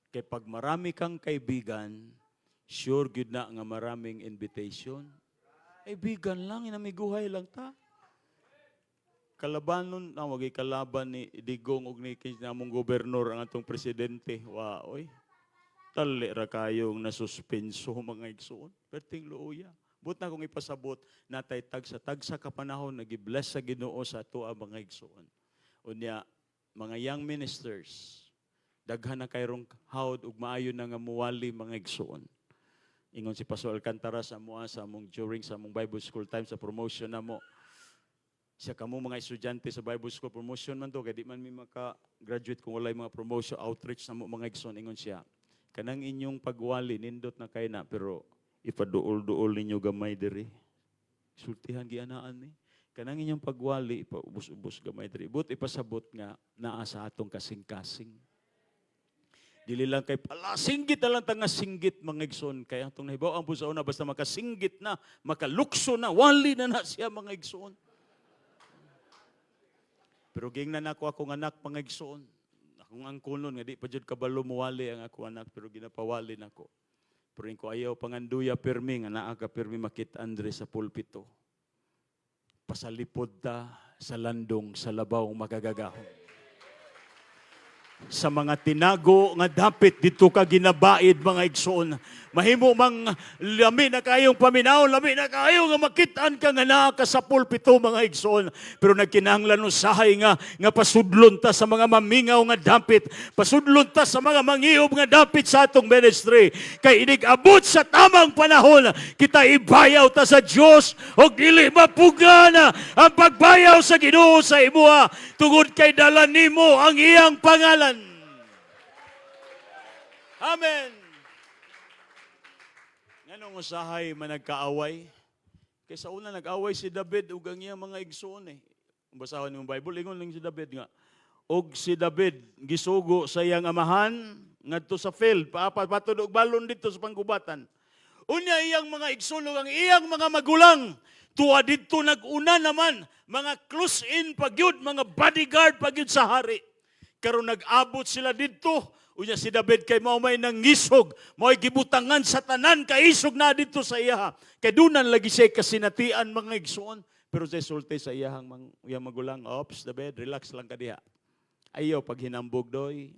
Kay pag marami kang kaibigan, sure gyud na nga maraming invitation. Kaibigan lang, inamiguhay lang ta. Kalabanon, na wagay kalaban ni Digong og ni namong gobernador ang atong presidente. Wa oy. Tali ra kayong nasuspenso, mga igsoon. Perting luoya. But na kung ipasabot natay tagsa tagsa ka panahon nagi-bless sa Ginoo sa ato ang mga igsoon. Unya mga young ministers, daghan na kayrong hawd ug maayo na nga muwali, mga igsoon. Ingon si Pastor Alcantara sa amoa sa among during sa among Bible school time sa promotion namo. Siya kamo mga estudyante sa Bible school promotion man to kay di man mi maka-graduate kung walay mga promotion outreach namo, mga igsoon. Ingon siya, "Kanang inyong pagwali nindot na kay na, pero ipaduol-duol ninyo gamay diri." Sultihan gianaan ni. Kanang inyong pagwali, ipaubos-ubos gamay diri. But ipasabot nga naa sa atong kasing-kasing. Dili lang kay palasinggit na lang ta nga singgit, mga igsoon. Kaya atong nahibaw ang sa una, basta makasinggit na, makalukso na, wali na na siya, mga igsoon. Pero gingnan nako akong anak, mga igsoon. Akong angkonon nga di pa jud kabalo muwali ang ako anak, pero ginapawali nako. Pero ko ayaw panganduya pirmi nga naa ka pirmi makit-an diri sa pulpito. Pasalipod ta sa landong sa labaw makagagahom. Sa mga tinago nga dapit dito ka ginabaid, mga igsoon. Mahimo mang lami na kayong paminaw, lami na kayo nga makit-an ka nga naa ka sa pulpito, mga igsoon. Pero nagkinahanglan usahay nga pasudlon ta sa mga mamingaw nga dapit, pasudlon ta sa mga mangiob nga dapit sa atong ministry. Kay inig abot sa tamang panahon, kita ibayaw ta sa Dios og dili mapugan ang pagbayaw sa Ginoo sa imuha tungod kay dala nimo ang iyang pangalan. Amen. Nganong usahay man nagkaaway? Kay sa una nag-away si David ug ang iyang mga igsoon eh. Basahon yung Bible, ingon lang si David nga, og si David gisugo sa iyang amahan ngadto sa field, paatod og balon didto sa panggubatan. Unya iyang mga igsoon ug ang iyang mga magulang tuwa didto nag-una naman, mga close in pagyud, mga bodyguard pagyud sa hari. Karon nag-abot sila didto. Unya si David kay mao may nangisog, mao'y gibutangan sa tanan kaisog na didto sa iya. Kay dunan lagi siya kasinatian, mga igsoon. Pero sa sulti sa iyahang iyang magulang, "Ops, David, relax lang ka diha. Ayaw paghinambog doy."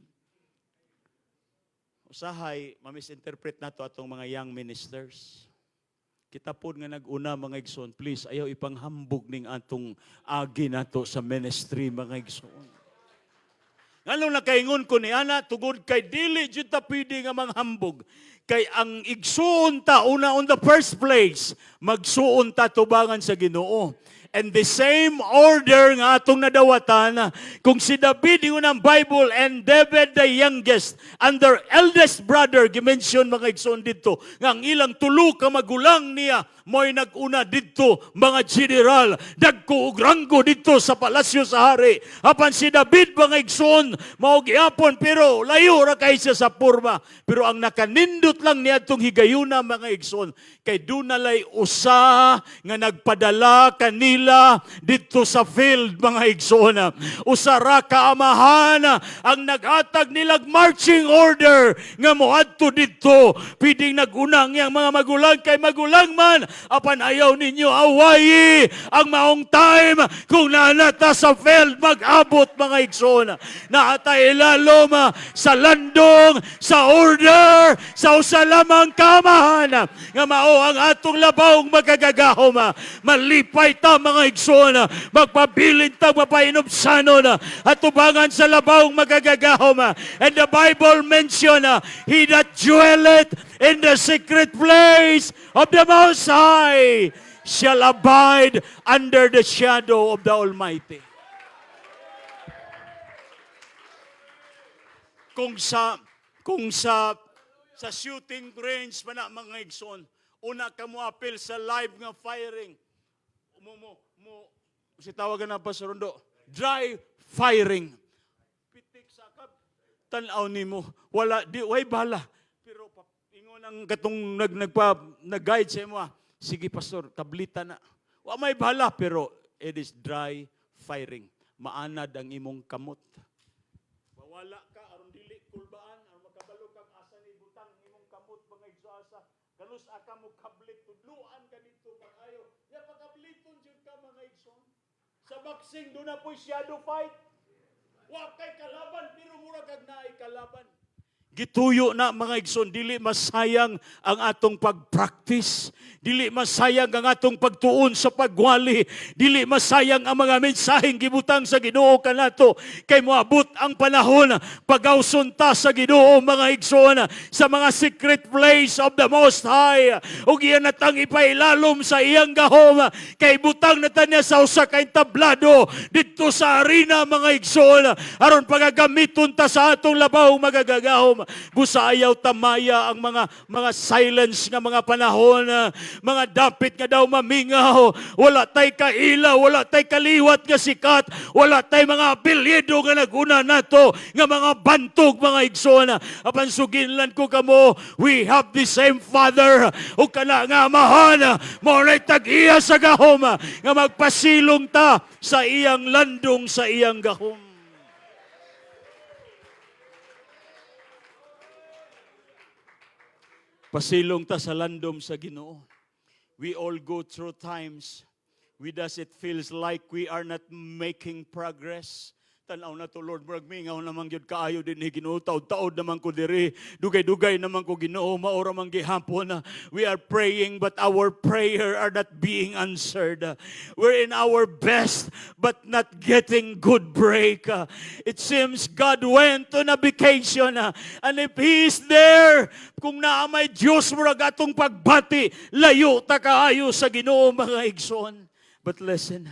Usahay, ma-misinterpret nato atong mga young ministers. Kita pod nga nag-una, mga igsoon, please, ayaw ipanghambog ning atong agi nato sa ministry, mga igsoon. Nganong nakaingon ko ni ana? Tugod kay dili jud ta pwede nga manghambog. Kay ang igsuon ta una, on the first place, magsuon ta tubangan sa Ginoo. And the same order nga atong nadawatan, kung si David, ingon ang Bible, and David the youngest, and their eldest brother, gimension, mga igsoon, didto, nga ang ilang tulo ka magulang niya, mo'y nag-una didto, mga general, dagko og ranggo didto sa palasyo sa hari. Apan si David, mga igsoon, mao gihapon, pero layo ra kay siya sa porma. Pero ang nakanindot lang niya itong higayuna, mga igsoon, kay dunalay usa nga nagpadala kanila didto sa field, mga igsoon. Usa ra ka amahan ang naghatag nilag marching order nga moadto didto. Pwedeng nag-una ang iyang mga magulang kay magulang man, apan ayaw ninyo awayi ang maong time kung nanata sa field mag-abot, mga igsoon. Naa ta ilalom sa landong, sa order, sa usa lamang kamahan nga mao ang atong labawng makagagahom. Malipay ta, mga igsoon, magpabilin ta mapahinubsanon at tubangan sa labawng makagagahom. And the Bible mention, "He that dwelleth in the secret place of the Most High shall abide under the shadow of the Almighty." Kung sa shooting range pa na, mga igsoon, una ka mo apil sa live nga firing, mo mo mo si tawagan na pa sa rondo, dry firing. Pitik sa kab, tan-aw nimo, wala di way bala. Pero ingon ang katong nag nagpa nag-guide sa imo, ah, "Sige pastor, kablita na. Wa may bala," pero it is dry firing. Maanad ang imong kamot. Wala ka aron dili kulbaan, aron makabalo kag asa ni butang imong kamot, mga igsoon. Kanus aka mo kablit, tudluan ka dito pag-ayo. Ya pakabliton jud ka, mga igsoon. Sa boxing do na po'y shadow fight. Wa kay kalaban pero mura kag naay kalaban. Gituyo na, mga igsoon, dili masayang ang atong pag-practice, dili masayang ang atong pagtuon sa pagwali, dili masayang ang mga mensaheng gibutang sa Ginoo kanato, kay moabot ang panahon pagawson ta sa Ginoo, mga igsoon, sa mga secret place of the Most High, ug iyan natang ipailalom sa iyang gahom, kay butang na ta niya sa usa ka entablado didto sa arena, mga igsoon, aron pagagamiton ta sa atong labaw magagagahom. Busa ayaw tamaya ang mga silence nga mga panahon, mga dapit nga daw mamingaw, wala tay kaila, wala tay kaliwat nga sikat, wala tay mga apelyido nga naguna nato nga mga bantog, mga igsoon. Apan suginlan ko kamo, we have the same Father, ug kana nga amahan mao nay tag-iya sa gahom nga magpasilong ta sa iyang landong, sa iyang gahom. Pasilong ta sa landom sa Ginoo. We all go through times we does it feels like we are not making progress. Tanaw na to, "Lord, murag mingaw naman gyud kaayo dinhi, Ginoo. Taod-taod naman ko diri. Dugay-dugay naman ko, Ginoo, maora man gihapon." We are praying but our prayer are not being answered. We're in our best but not getting good break. It seems God went on a vacation. And if He is there, kung naa may Diyos, murag atong pagbati, layo ta kaayo sa Ginoo, mga igsoon. But listen,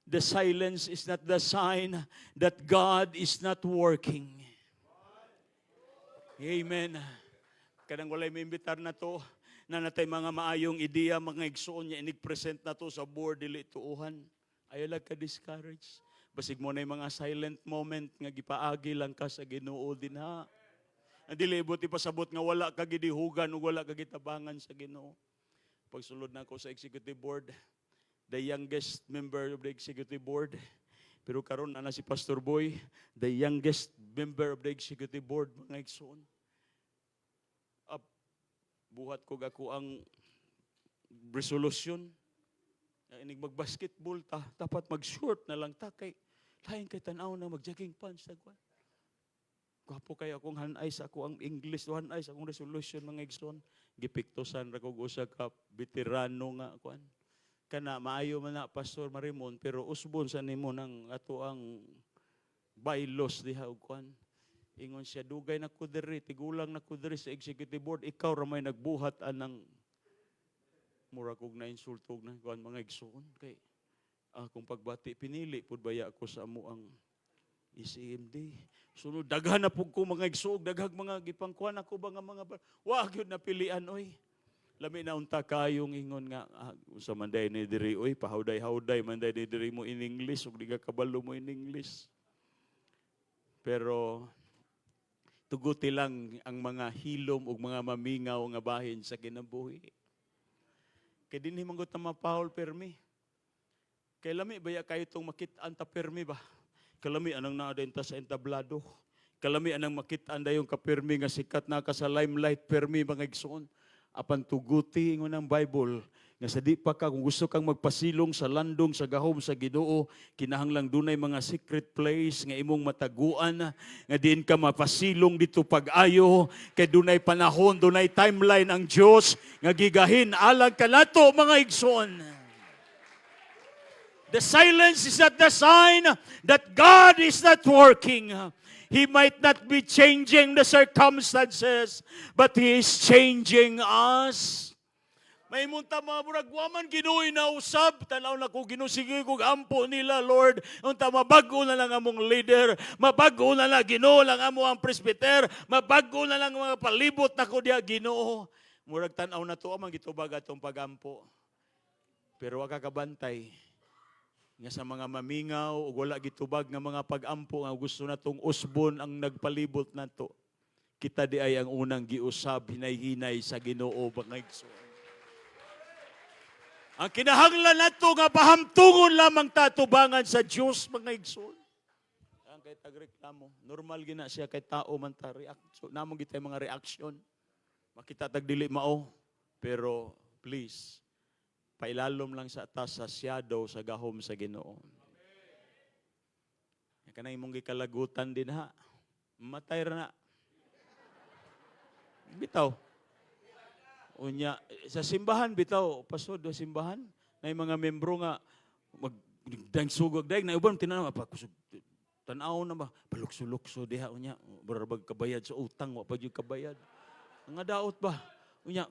the silence is not the sign that God is not working. Amen. Kanang walay maimbitar na to, na natay mga maayong ideya, mga igsoon niya, inig-present na to sa board, dili tuuhan. Ayaw lang ka discourage. Basig mao na mga silent moment nga gipaagi lang ka sa Ginoo dinha. Ang dili ibot ipasabot nga wala ka gidihugan ug wala ka gitabangan sa Ginoo. Pagsulod na ako sa executive board, the youngest member of the executive board. Pero karon ana si Pastor Boy, the youngest member of the executive board, mga igsoon. Up, buhat ko ako ang resolution. Nga inig mag-basketball ta, dapat mag-short na lang ta kay lain kay tan-aw na mag-jogging pants ta kwan. Gwapo kay akong hanay sa ako ang English, hanay sa akong resolution, mga igsoon. Gipiktusan ra kog usa ka veterano nga kwan. Kana maayo man na, Pastor Marimon, pero usbon sa nimo nang ato ang bylaws diha og kwan. Ingon siya, "Dugay na ko diri, tigulang na ko diri sa executive board, ikaw ra may nagbuhat anang." Mura kog na insulto na kuan, mga igsoon, kay akong pagbati pinili pud baya ko sa amo ang ECMD. Sunod daghan na pud ko, mga igsoon, daghang mga gipangkuan ako ba nga mga wa gyud napilian oy. Lami na unta kayong ingon nga unsa man day ni diri oy, pahawday-hawday man day ni diri mo in English ug di ka kabalo mo in English. Pero tuguti lang ang mga hilom ug mga mamingaw nga bahin sa kinabuhi. Kay dinhi man gud ta mapahol permi. Kay lami baya kayo tong makit-an ta permi ba? Kalami anang naa ta sa entablado. Kalami anang makit-an dayong kapirmi nga sikat na ka sa limelight permi, mga igsoon. Apan tuguti, ingon ang Bible nga sa di pa ka, kung gusto kang magpasilong sa landong sa gahom sa Ginoo, kinahanglang dunay mga secret place nga imong mataguan nga diin ka mapasilong dito pag-ayo, kay dunay panahon, dunay timeline ang Dios nga gigahin alang kanato, mga igsoon. The silence is not the sign that God is not working. He might not be changing the circumstances, but He is changing us. May munta mga murag, waman Ginoo na usab. Tanaw na ko, Ginoo, sige kog ampo nila, Lord. Unta mabag-o na lang among leader. Mabag-o na lang, Ginoo, lang amo ang presbyter. Mabag-o na lang ang mga palibot nako diya, Ginoo. Murag tanaw na to, amang gitubag atong pagampo. Pero wa ka kabantay nga sa mga mamingaw ug wala gitubag nga mga pag-ampo nga gusto natong usbon ang nagpalibot nato. Kita di ay ang unang giusab hinay-hinay sa Ginoo, mga igsoon. Ang kinahanglan nato nga pahamtungon lamang tatubangan sa Dios, mga igsoon. Ang kay tagreklamo, normal gina siya kay tao man ta, reaction. Namo gitay mga reaction. Makita tag dili mao, pero please pailalom lang sa ta sa shadow sa gahom sa Ginoo. Kanang imong gikalagutan din ha. Matay ra na. Bitaw. Unya sa simbahan bitaw, pasod sa simbahan, na mga membro nga mag sugag daig na uban tinanaw pa kusog tan-aw na ba palukso-lukso diha, unya barabag kabayad sa utang, wa pa jud kabayad. Ang daot ba? Unya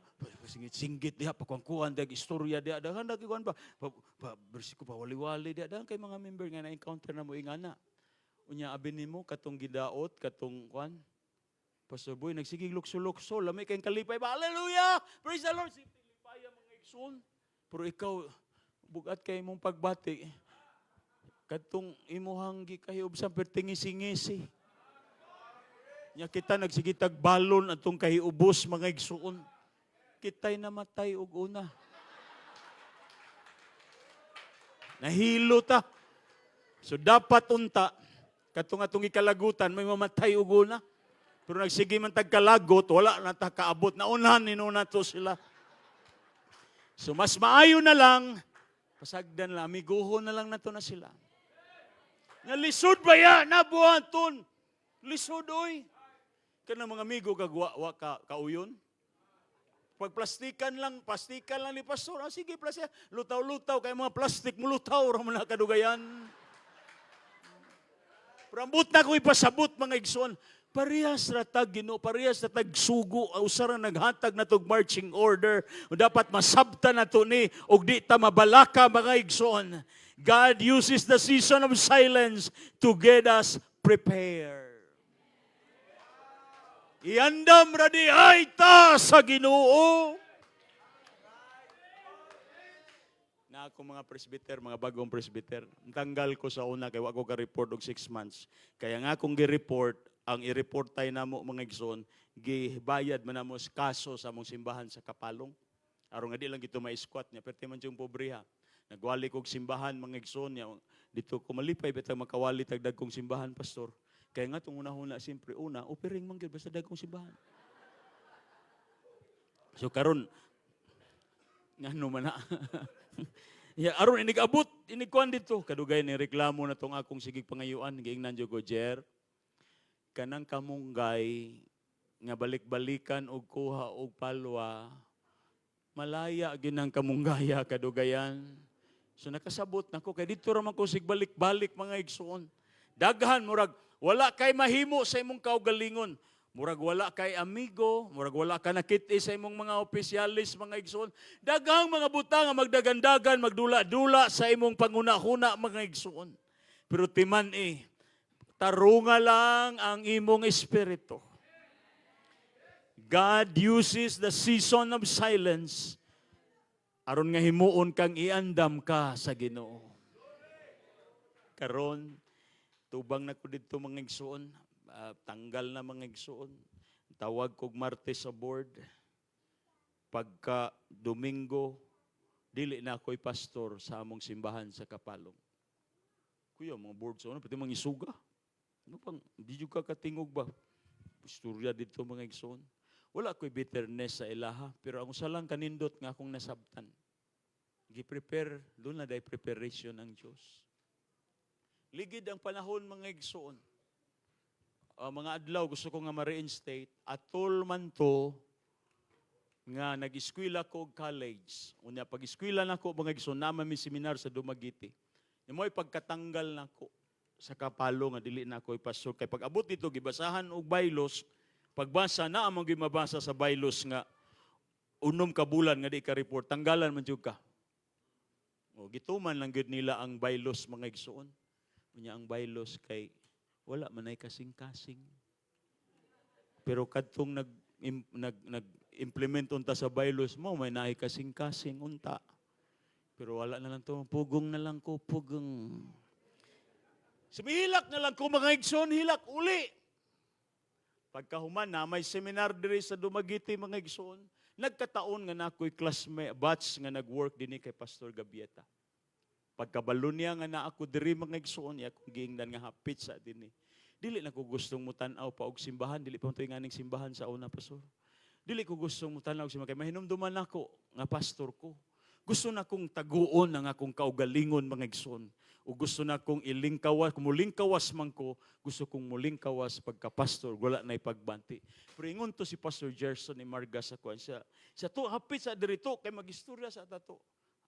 singit-singgit diha, pakuan-kuan diha, istorya diha, daghan lagi kuan ba pa, bersiko pa wali-wali diha, daghan kay mga member nga na-encounter na mo ingana. Unya abi nimo katong gidaot katong kuan, Pastor Boy, nagsigig lukso-lukso, lami kayong kalipay ba? Hallelujah! Praise the Lord! Sige, lipaya, mga igsoon. Pero ikaw, bugat kay imong pagbati. Katong imuhang gikahiubsan, pertingisi-ngisi. Nya kita nagsigitag balon atong kahiubos, mga igsoon. Kita'y namatay og una. Nahilo ta. So dapat unta, katong atong ikalagutan, may mamatay og una. Pero nagsige man tag kalagot, wala na ta kaabot. Naunhan ni to sila. So mas maayo na lang, pasagdan lang, amiguhon na lang nato na sila. Nga lisod ba ya? Nabuhaton. Lisod oy. Kana mga amigo kag wa ka kauyon. Pag plastikan lang ni pastor. Ah, sige, plastik. Lutaw-lutaw kay mga plastic mulutaw ra man na kadugayan. Pero ambot na ko ipasabot, mga igsoon. Parehas ra tag Ginoo, parehas ra tag sugo, usa ra naghatag na tog marching order. Dapat masabta na to ni og di ta mabalaka, mga igsoon. God uses the season of silence to get us prepared. Iandam ra di ay ta sa Ginoo. Na akong mga presbyter, mga bagong presbyter. Tanggal ko sa una kay wa ko ka-report og 6 months. Kaya nga akong gi-report, ang i-report tay namo, mga igsoon, gibayad man namo sa kaso sa among simbahan sa Kapalong. Aron nga di lang gito ma-squat niya, perti man yung pobreha. Nagwali kog simbahan, mga igsoon, niya. Dito ko malipay bitang makawali tag dagkong simbahan, pastor. Kaya nga tong una-una, siyempre una, offering man gyud basta dagkong simbahan. So karon ngano man na. Ya, aron inig abot, inig kuan dito. Kadugay ni reklamo na tong akong sigig pangayuan, giingnan jud ko, "Jer, kanang kamunggay nga balik-balikan og kuha og palwa, malaya ginang kamunggaya kadugayan." So nakasabot nako kay dito ra man ko sig balik-balik, mga igsoon. Daghan, murag wala kay mahimo sa imong kaugalingon. Murag wala kay amigo, murag wala ka nakit sa imong mga opisyalis, mga igsoon. Daghang mga butang nga magdagandagan, magdula-dula sa imong panguna-huna, mga igsoon. Pero timan eh, tarunga lang ang imong espiritu. God uses the season of silence aron nga himuon kang iandam ka sa Ginoo. Karon tubang na ko didto, mga igsoon, tanggal na, mga igsoon. Tawag kog Martes sa board. Pagka Domingo, dili na ako'y pastor sa among simbahan sa Kapalong. Kuya, mga board sa una, pati mga isuga. Ano pang, di jud ka katingog ba? Istorya dito, mga igsoon. Wala ko'y bitterness sa ilaha, pero ang usa lang kanindot nga akong nasabtan. Gi-prepare, doon na day preparation ng Diyos. Ligid ang panahon, mga igsoon. Mga adlaw gusto ko nga ma-reinstate, atol man to nga nag-eskwela ko og college. Unya pag-eskwela nako, mga igsoon, naa man mi seminar sa Dumaguete. Mo'y pagkatanggal nako sa Kapalo nga dili na ako ipastor kay pag abot dito gibasahan og bylaws, pagbasa na among gimabasa sa bylaws nga 6 ka bulan nga di ka report, tanggalan man jud ka. O gituman lang gyud nila ang bylaws, mga igsoon. Unya ang bylaws kay wala man ay kasing-kasing. Pero kadtong nag im, nag nag implement unta sa bylaws mo may naay kasing-kasing unta. Pero wala na lang to, pugong na lang ko, pugong. Sumihilak na lang ko, mga igsoon, hilak uli. Pagkahuman na may seminar diri sa Dumaguete, mga igsoon. Nagkataon nga nakoy classmate batch nga nag-work dinhi kay Pastor Gabieta. Pagkabalo niya nga naa ako diri, mga igsoon, iya akong giingnan nga hapit sa dinhi. Dili na ko gustong mutan-aw pa og simbahan, dili pa man nganing simbahan sa una, pastor. Dili ko gustong mutan-aw og simbahan kay mahinumduman nako nga pastor ko. Gusto na kong taguon ang akong kaugalingon, mga igsoon. O gusto na kong ilingkawas, kung mulingkawas man ko, gusto kong mulingkawas pagka-pastor, wala na ipagbanti. Pero ingon to si Pastor Gerson ni Marga sa kuan siya. Siya to, hapit sa dirito, kay magistorya sa tato.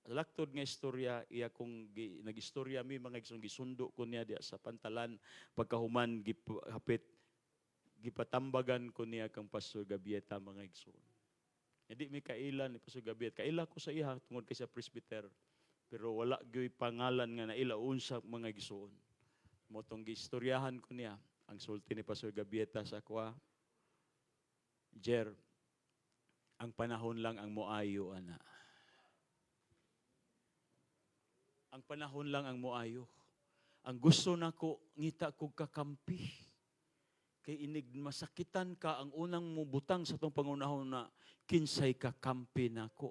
Laktod nga istorya, iya kong nagistorya mi, mga igsoon, gisundo ko niya diya sa pantalan pagkahuman hapit gipatambagan ko niya kang Pastor Gabieta, mga igsoon. Hindi mi kaila ni Pastor Gabieta. Kaila ko sa iya tungod kay sa presbyter. Pero wala gyoy pangalan nga naila unsa, mga igsoon. Mo tong giistoryahan ko niya ang sulti ni Pastor Gabieta sa akwa. "Jer, ang panahon lang ang moayo ana. Ang panahon lang ang moayo. Ang gusto nako ngita kog kakampi. Kay inig masakitan ka, ang unang mubutang sa tong pangunahon na kinsay kakampi nako."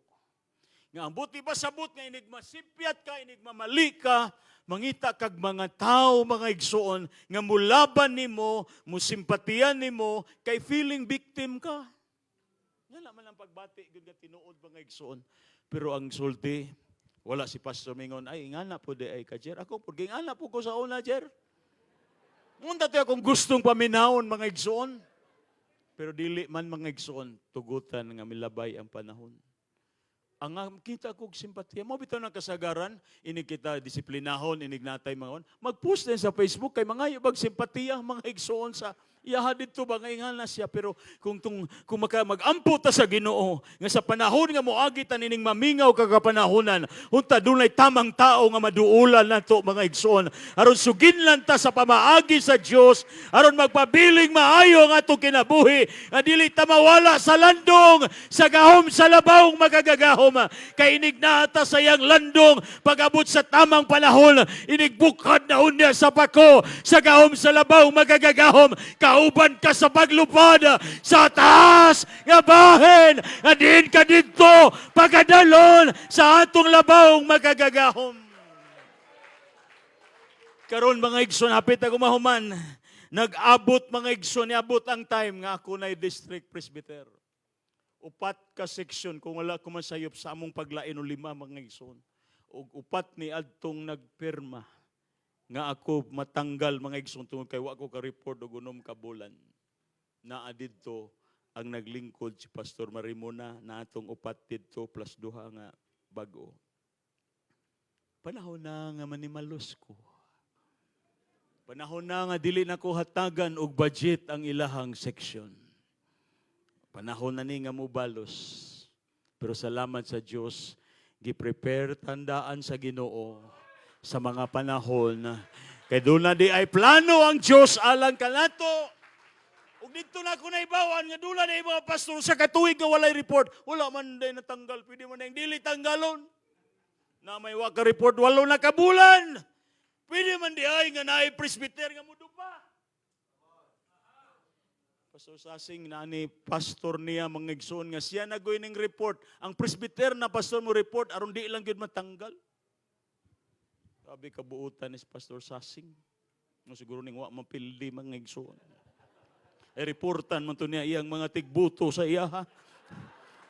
Nga ang buti ba sabot nga inig masipyat ka, inig mamali ka, mangita kag mga tao, mga igsoon, nga mulaban nimo, musimpatiyan nimo, kay feeling victim ka. Nga naman ang pagbati gud nga tinuod, mga igsoon. Pero ang sulti, wala si Pastor mingon, "Ay, ingana po di ay ka, Jer." Ako po, ingana po ko sa una, Jer. Ngunta to akong gustong paminawon, mga igsoon. Pero dili man, mga igsoon, tugutan nga milabay ang panahon. Ang kita kog simpatiya mo bitaw ng kasagaran, inig kita disiplinahon, inig natay mga mag-post din sa Facebook kay mga bag simpatiya, mga igsoon, sa Iyaha didto ba nga ingana siya, pero kung maka magampo ta sa Ginoo nga sa panahon nga moagi ta nining mamingaw kagapanahonan, unta dunay tamang tao nga maduulan nato, mga igsoon, aron suginlan ta sa pamaagi sa Dios, aron magpabiling maayo ang atong kinabuhi, nga dili ta mawala sa landong sa gahom sa labawng makagagahom, kay inig naa ta sa iyang landong, pag-abot sa tamang panahon, inigbukad na unya sa pako sa gahom sa labawng makagagahom, kauban ka sa paglupad sa taas nga bahin nga diin ka didto pagadalon sa atong labawng makagagahom. Karon, mga igsoon, hapit ako mahuman. Nag-abot, mga igsoon, niabot ang time nga ako na district presbyter. Upat ka section, kung wala ko masayop sa among paglain, o lima, mga igsoon. Ug upat ni adtong nagpirma nga ako matanggal, mga igsoon, tungod kay wa ko ka-report og 6 ka bulan. Naa didto ang naglingkod si Pastor Marimona na atong upat didto plus duha nga bag-o. Panahon na nga manimalos ko. Panahon na nga dili na ko hatagan og budget ang ilahang section. Panahon na ni nga mobalos. Pero salamat sa Dios, gi-prepare tandaan sa Ginoo sa mga panahon kay doon na di ay plano ang Dios alang kanato. Ug didto na ako naibawan nga dula na mga pastor sa katuig nga walay report. Wala man day natanggal, pwede man na dili tanggalon. Na may wa ka report 8 na ka bulan. Pwede man di ay nga naay presbyter nga mudupa. Pastor Sasing, nani pastor niya, mga igsoon, nga siya nagoy ning report. Ang presbyter na pastor mo report aron di lang gyud matanggal. Sabi kabuutan ni Pastor Sasing. No, siguro ning wa mapildi, mga igsoon. E reportan man to niya iyang mga tigbuto sa iya ha.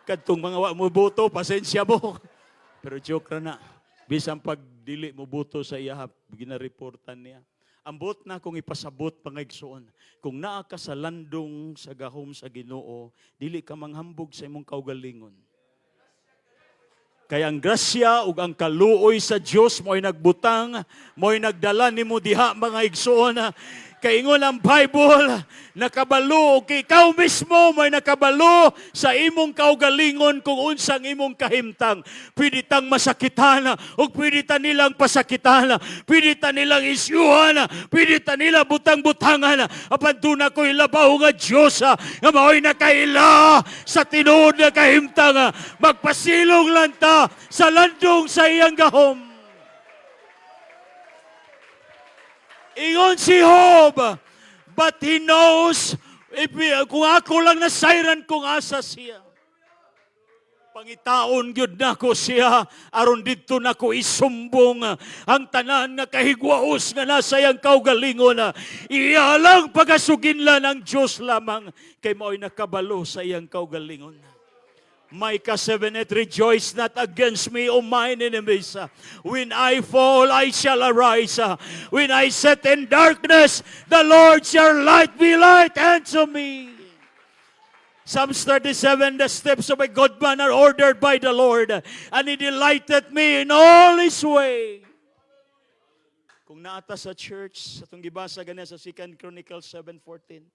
Kadtong mga wa mo boto, pasensya mo. Pero joke ra na. Bisan pag dili mo boto sa iya, ginareportan niya. Ambot na kung ipasabot, mga igsoon. Kung naa ka sa landong sa gahom sa Ginoo, dili ka manghambog sa imong kaugalingon. Kaya ang grasya ug ang kaluoy sa Dios mo'y nagbutang, mo'y nagdala nimo diha, mga igsoon. Kay ingon ang Bible, nakabalo og ikaw mismo may nakabalo sa imong kaugalingon kung unsang imong kahimtang. Pwede tang masakitan ug pwede ta nilang pasakitan, pwede ta nilang isyuhan, pwede ta nila butang-butangan. Apan duna ko'y labaw nga Diyos nga mao'y nakaila sa tinuod nga kahimtang. Magpasilong lang ta sa landong sa iyang gahom. Ingon si Job, but he knows if, kung ako lang nasayran kung asa siya. Pangitaon gyud nako siya aron didto nako isumbong ang tanan nga kahigwaos nga nasa iyang kaugalingon. Iya lang pagasuginlan ang Dios lamang kay mao'y nakabalo sa iyang kaugalingon. Micah 7:8, "Rejoice not against me, O mine enemies. When I fall, I shall arise. When I sit in darkness, the Lord shall light be light unto me." Psalms 37, "The steps of a good man are ordered by the Lord, and He delighteth me in all His way." Kung naa ta sa church, sa atong gibasa ganyan sa 2 Chronicles 7:14,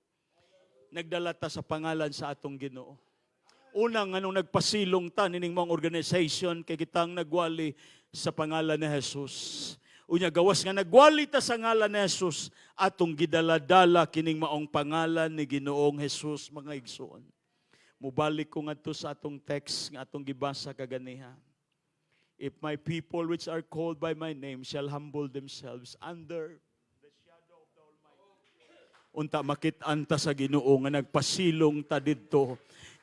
nagdala ta sa pangalan sa atong Ginoo. Una nga nung nagpasilong ta nining mga organization kay kitang nagwali sa pangalan ni Jesus. Unya gawas nga nagwali ta sa ngalan ni Jesus, atong gidala-dala kining maong pangalan ni Ginoong Jesus, mga igsoon. Mubalik ko ngadto sa atong text nga atong gibasa kaganiha. "If my people which are called by my name shall humble themselves under the shadow of the Almighty." Unta makit-an ta sa Ginoo nga nagpasilong ta didto.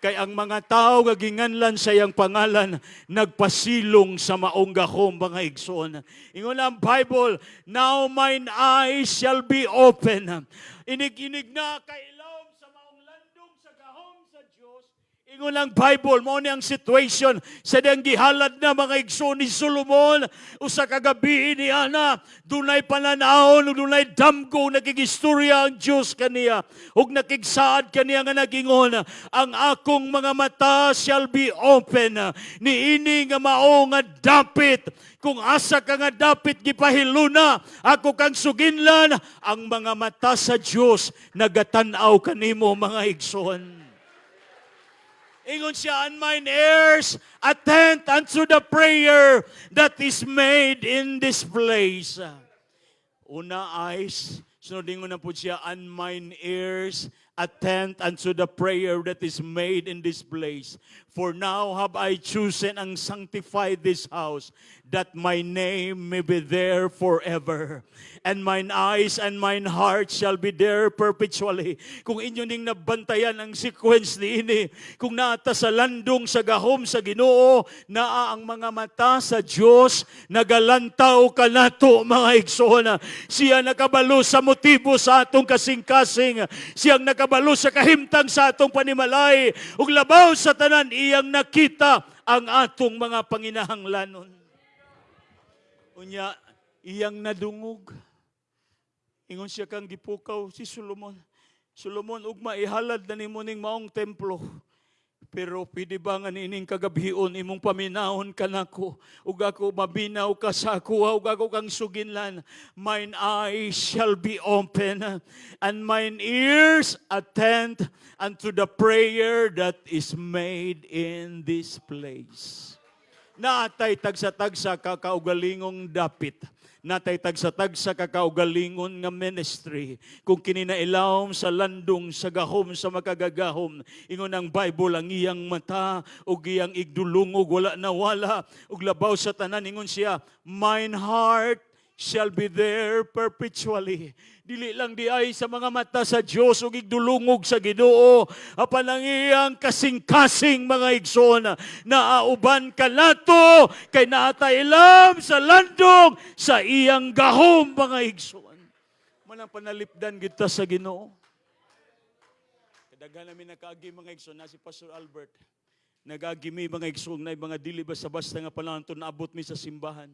Kay ang mga tao nga ginganlan sa iyang pangalan nagpasilong sa maong gahom, mga igsoon. Ingon ang Bible, "Now mine eyes shall be open." Inig-inig na kailawom sa maong landong sa gahom sa Dios, Ingon ang Bible, mao ni ang situation sa diyang gihalad na, mga igsoon, ni Solomon, usa ka gabi ni ana, dunay pananawon ug dunay damgo, nakigistorya ang Dios kaniya ug nakigsaad kaniya nga nagingon, "Ang akong mga mata shall be open niini nga mao nga dapit. Kung asa ka nga dapit gipahiluna, ako kang suginlan." Ang mga mata sa Dios nagatan-aw kanimo, mga igsoon. Ingon siya, "And mine ears attend unto the prayer that is made in this place." Una, eyes. Sunod, ingon na po siya, "And mine ears attend unto the prayer that is made in this place. For now have I chosen and sanctified this house, that my name may be there forever. And mine eyes and mine heart shall be there perpetually." Kung inyo ning nabantayan ang sequence niini, kung naata sa landong sa gahom sa Ginoo, naa ang mga mata sa Dios nagalantaw kanato, mga igsoon. Siya nakabalo sa motibo sa atong kasing-kasing. Siyang nakabalo sa kahimtang sa atong panimalay. Ug labaw sa tanan, iyang nakita ang atong mga panginahanglanon. Unya, iyang nadungog. Ingon siya kang gipukaw si Solomon. "Solomon, ugma ihalad na nimo ning maong templo. Pero pwede ba nga niining kagabhion imong paminawon kanako ug ako maminaw ka sa ako ug ako kang suginlan? Mine eyes shall be open and mine ears attend unto the prayer that is made in this place." Naatay tagsa-tagsa kakaugalingong dapit. Natay tagsa-tagsa kakaugalingon nga ministry. Kung kini nailawom sa landong sa gahom sa makagagahom, ingon ang Bible, ang iyang mata ug iyang igdulungog wala nawala. Ug labaw sa tanan, ingon siya, "Mine heart shall be there perpetually." Dili lang diay sa mga mata sa Dios ug igdulungog sa Ginoo, apan ang iyang kasing-kasing, mga igsoon, naauban kanato kay naata ilam sa landong sa iyang gahom, mga igsoon. Manang panalipdan kita sa Ginoo. Kadaghan namin nakaagi, mga igsoon, na si Pastor Albert. Nagagi mi, mga igsoon, na mga dili basta-basta nga panahon naabot mi sa simbahan.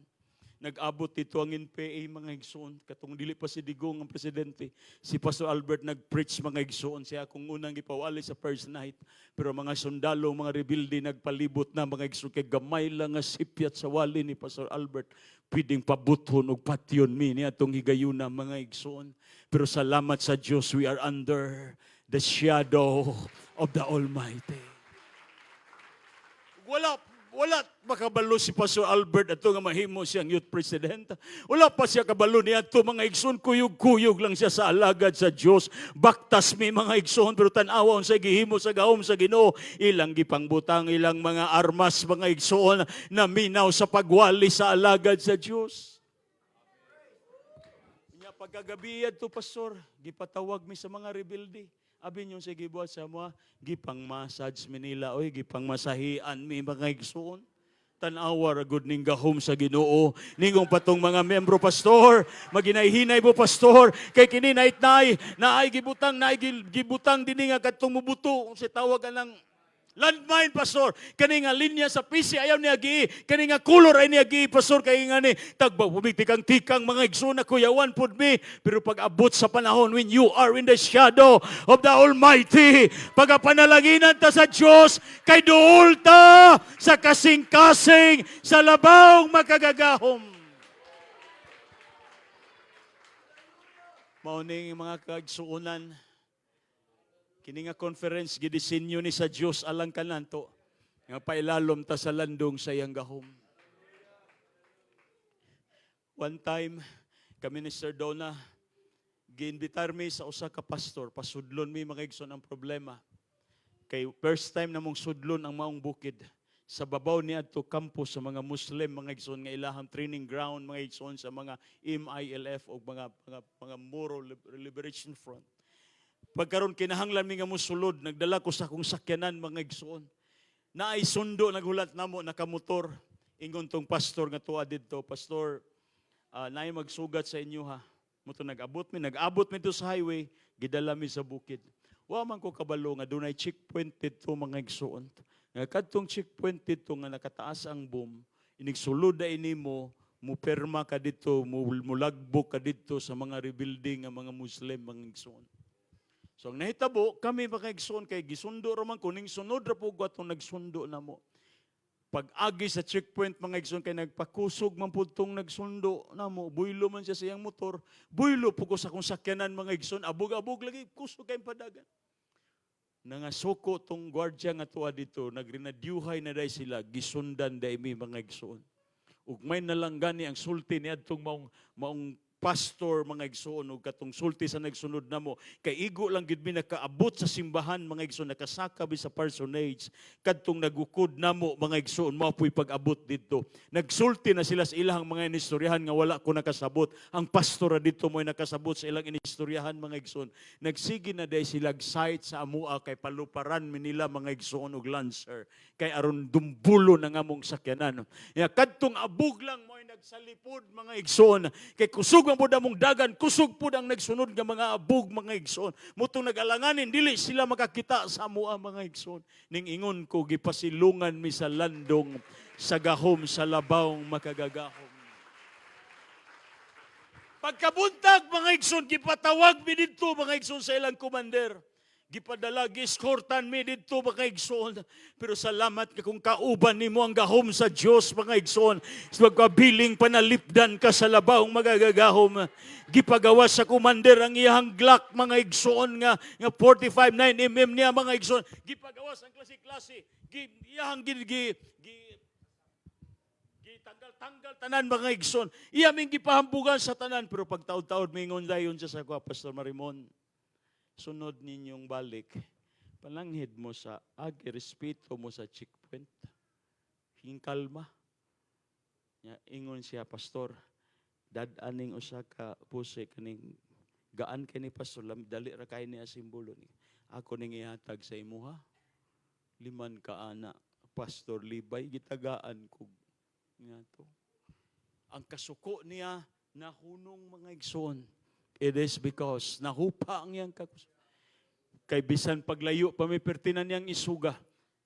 Nag-abot dito ang NPA, mga igsoon. Katong dili pa si Digong ang presidente. Si Pastor Albert nag-preach, mga igsoon. Siya akong unang gipawali sa first night. Pero mga sundalo, mga rebelde, nagpalibot na, mga igsoon. Kay gamay lang nga sipyat sa wali ni Pastor Albert, pwedeng pabuthon og patyon mi ni atong higayuna, mga igsoon. Pero salamat sa Diyos, we are under the shadow of the Almighty. Wala makabalo si Pastor Albert ato nga mahimo siyang youth president. Wala pa siya kabalo niadto, mga igsoon, kuyog-kuyog lang siya sa alagad sa Dios. Baktas mi, mga igsoon, pero tan-awa unsay gihimo sa gahom sa Ginoo. Ilang gipangbutang ilang mga armas, mga igsoon, na minaw sa pagwali sa alagad sa Dios. Nya pagkagabi adto, Pastor, gipatawag mi sa mga rebelde. Abi niyo sa gibuhat sa mga gipang massage mi nila, oy, gipang masahian mi, mga igsoon. Tan-awa ra gud ning gahom sa Ginoo. Ningong patong mga membro, "Pastor, maginay-hinay mo, Pastor, kay kini night nay naay gibutang, naay gibutang dinhi nga kadtong mubuto sa tawag anang landmine, Pastor. Kani nga linya sa PC ayaw niya gi. Kani nga color ay niya gi, Pastor, kay nga ni tagba tikang-tikang, mga igsoon, na kuyawan pud mi." Pero pag abot sa panahon when you are in the shadow of the Almighty, pagapanalaginan ta sa Dios kay duol ta sa kasing-kasing sa labawng makagagahom. Mao ning, mga kaigsuonan, kini nga conference gidisenyo ni sa Dios alang kananto nga pailalom ta sa landong sa iyang gahom. One time, kami ni Sir Donna, giinbitar mi sa usa ka pastor, pasudlon mi, mga igsoon, ang problema. Kay first time namong sudlon ang maong bukid. Sa babaw ni adto campus sa mga Muslim, mga igsoon, nga ilahang training ground, mga igsoon, sa mga MILF o mga Moro Liberation Front. Pagkaron kinahanglan mi nga mosulod, nagdala ko sa akong sakyanan, mga igsoon. Naay sundo naghulat namo nakamotor. Ingon tong pastor nga tuwa didto, "Pastor, naay magsugat sa inyo ha." Mao to nag-abot mi to sa highway, gidala mi sa bukid. Wa man ko kabalo nga dunay checkpoint didto, mga igsuon. Nga kadtong checkpoint didto nga nakataas ang boom, inigsulod na nimo, mo perma ka didto, mulagbok ka didto sa mga rebuilding nga mga Muslim, mga igsuon. So ang nahitabo, kami, mga igsuon, kay gisundo ra man ko ning sunod ra po atong nagsundo namo. Pag-agi sa checkpoint, mga igsoon, kay nagpakusog man pud tong nagsundo namo, buylo man siya sa iyang motor, buylo po ko sa akong sakyanan, mga igsoon, abog-abog lagi, kusog kay padagan. Nangasuko tong gwardiya nga tuwa dito, nagrinadyuhay na day sila, gisundan day mi, mga igsoon. Ug may nalang gani ang sulti ni adtong maong pastor, mga igsoon, ug katong sulti sa nagsunod namo, kay igo lang gid mi nakaabot sa simbahan, mga igsoon, nakasaka bi sa parsonage kadtong nagukod namo, mga igsoon, mao po'y pag-abot didto. Nagsulti na sila sa ilahang mga inistoryahan nga wala ko nakasabot. Ang pastor didto mo'y nakasabot sa ilang inistoryahan, mga igsoon. Nagsige na day sila sight sa amua kay paluparan mi nila, mga igsoon, og lancer kay aron dumbulo na among sakyanan. Ya kadtong abog lang mo'y nagsalipod, mga igsoon, kay kusog ang pud among dagan, kusog pud ang nagsunod nga mga abog, mga igsoon. Mutong nag-alanganin dili sila makakita sa amoa, mga igsoon. Ning ingon ko, gipasilungan mi sa landong sa gahom sa labawng makagagahom. Pagkabuntag, mga igsoon, gipatawag mi didto, mga igsoon, sa ilang commander. Gipadala, gieskortan mi didto, mga igsoon. Pero salamat ka kung kauban nimo ang gahom sa Dios, mga igsoon. Sa pagkabiling panalipdan ka sa labawng magagagahom. Gipagawas sa commander ang iyang Glock, mga igsoon, nga 45 9 mm niya, mga igsoon. Gipagawas ang klase-klase. Gi iyang gi, gi, gi gitanggal-tanggal tanan, mga igsoon. Iya ming gipahambugan sa tanan, pero pag taod-taod mingon dayon siya sa kwa, "Pastor Marimon, sunod ninyong balik, palanghid mo sa agi, respeto mo sa checkpoint. Hingkalma." Ya, ingon siya, "Pastor, dad-aning usa ka puse kaning gaan kay ni pastor, dali ra kay niya simbolo ni. Ako ning ihatag sa imuha." Liman ka ana, Pastor Libay, gitagaan ko nga to. Ang kasuko niya nahunong, mga igsoon. It is because nahupa ang iyang kakuso. Kay bisan paglayo pa may pertinan niyang isuga.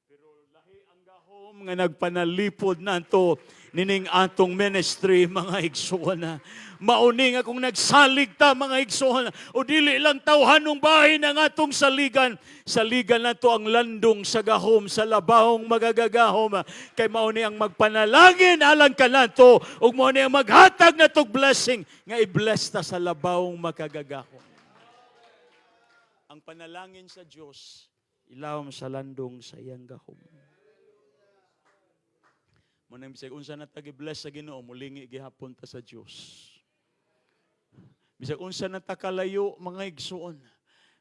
Pero lahi ang gahom nga nagpanalipod nato nining atong ministry, mga igsoon na. Mauni nga kung nagsalig ta, mga igsoon, o dili lang tawhanong bahin ang atong saligan, saligan nato ang landong sa gahom sa labawong magagagahom, kay mauni ang magpanalangin alang kanato ug mauni ang maghatag natog blessing nga i-bless ta sa labawong makagagahom. Ang panalangin sa Dios ilawom sa landong sa iyang gahom. Mo nang bisag unsa na ta gi-bless sa Ginoo, mulingi gihapon ta sa Dios. Bisag unsa na ta kalayo, mga igsuon.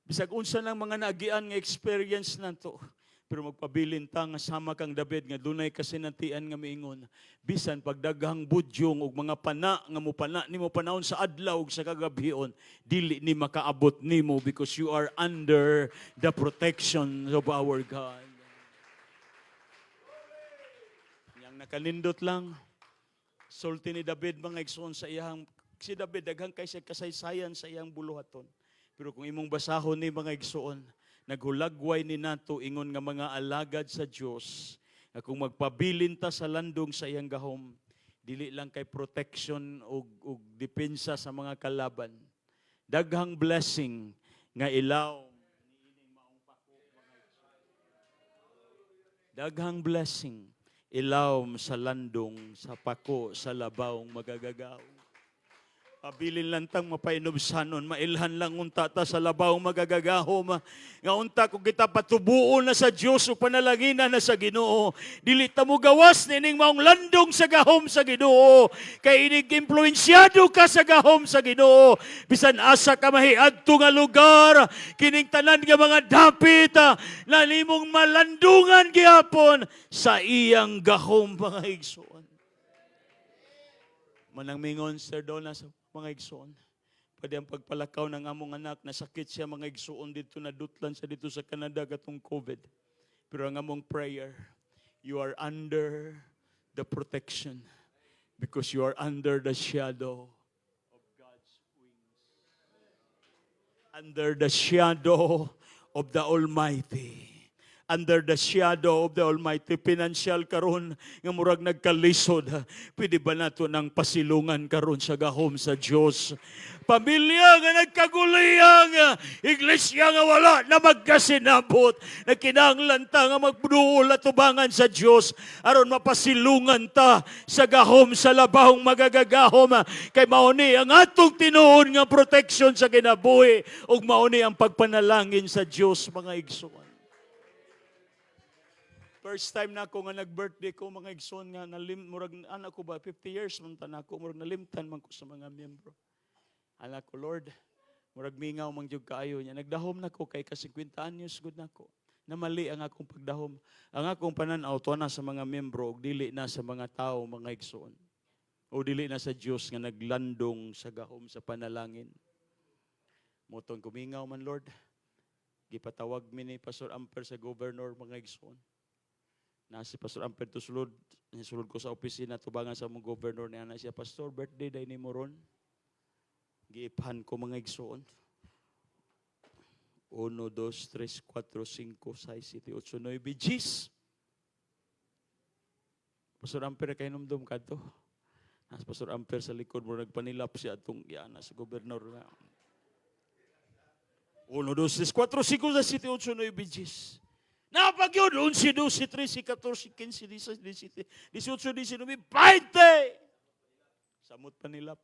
Bisag unsa nang mga naagian nga experience nato. Pero magpabilin ta nga sama kang David nga dunay kasinatian nga miingon, bisan pagdaghang budyong ug mga pana nga mupana nimo panahon sa adlaw ug sa kagabhion, dili ni makaabot nimo because you are under the protection of our God. Yang nakanindot lang, sulti ni David, mga igsoon, sa iyang, si David daghan kay siya kasaysayan sa iyang buluhaton. Pero kung imong basahon ni, mga igsoon, naghulagway ni nato ingon nga mga alagad sa Dios nga kung magpabilin ta sa landong sa iyang gahom, dili lang kay protection ug depensa sa mga kalaban. Daghang blessing nga ilaw niining maong pako, mga igsoon. Daghang blessing ilawom sa landong sa pako sa labawng magagagahom. Pabilin lang tang mapainubsanon, mailhan lang unta ta sa labawng magagagahom. Nga unta kung kita patubuon na sa Dios ug panalanginan na sa Ginoo, dili ta mo gawas nining maong landong sa gahom sa Ginoo. Kay inig impluensyado ka sa gahom sa Ginoo, bisan asa ka mahiadto nga lugar, kining tanan nga mga dapit na nimong malandungan gihapon sa iyang gahom, mga igsoon. Manang mingon Sir Donna sa mga igsoon. Pwede ang pagpalakaw ng among anak, nasakit siya, mga igsoon, dito na dutlan sa dito sa Canada katong COVID. Pero ang among prayer, you are under the protection because you are under the shadow of God's wings. Under the shadow of the Almighty. Under the shadow of the Almighty. Pinansyal karon nga murag nagkalisod. Pwede ba nato nang pasilungan karon sa gahom sa Dios? Pamilya nga nagkaguliyang, iglesia nga wala na magkasinabot, nagkinahanglan ta nga magduol atubangan sa Dios aron mapasilungan ta sa gahom sa labahong magagagahom, kay mao ni ang atong tinuod nga protection sa kinabuhi ug mao ni ang pagpanalangin sa Dios, mga igsoon. First time na ako nga nag-birthday ko, mga igsoon, nga nalim murag anak ko ba, 50 years man ta nako, murag nalimtan man ko sa mga miyembro. Anak ko, Lord, murag mingaw man jud kaayo niya. Nagdahom na ko kay ka 50 anyos gud nako. Namali ang akong pagdahom. Ang akong panan-aw tuwa na sa mga miyembro ug dili na sa mga tao, mga igsoon. O dili na sa Dios nga naglandong sa gahom sa panalangin. Motong kumingaw man, Lord. Gipatawag mi ni Pastor Amper sa governor, mga igsoon. Na si Pastor Amper to sulod, sulod ko sa opisina tubangan sa among governor niya na siya, "Pastor, birthday day ni mo ron." Giiphan ko, mga igsoon. 1, 2, 3, 4, 5, 6, 7, 8, 9, diyes. Pastor Amper kay numdum kadto. Nas Pastor Amper sa likod mo nagpanilap siya atong yana sa gobernador nga. 1, 2, 3, 4, 5, 6, 7, 8, 9, diyes. Napagyod, 11, 12, 13, 14, 15, 16, 17, 18, 19, 20! Samot panilap.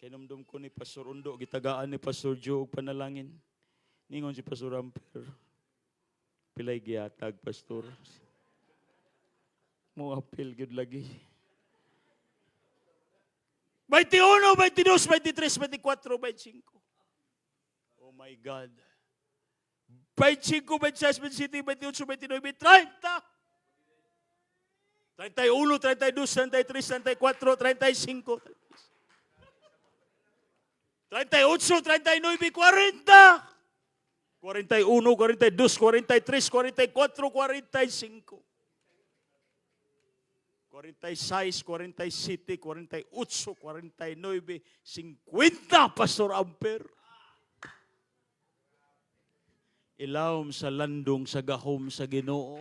Kinumdum ko ni Pastor Undo, gitagaan ni Pastor Joe og panalangin. Ningon si Pastor Amper, "Pilay gihatag, Pastor?" Mo apil gyud lagi. 21, 22, 23, 24, 25. Oh my God. 25, 26, 27, 28, 29, 30. 31, 32, 33, 34, 35, 38, 39, 40. 41, 42, 43, 44, 45. 46, 47, 48, 49, 50, Pastor Amper. Ilawom sa landong sa gahom sa Ginoo.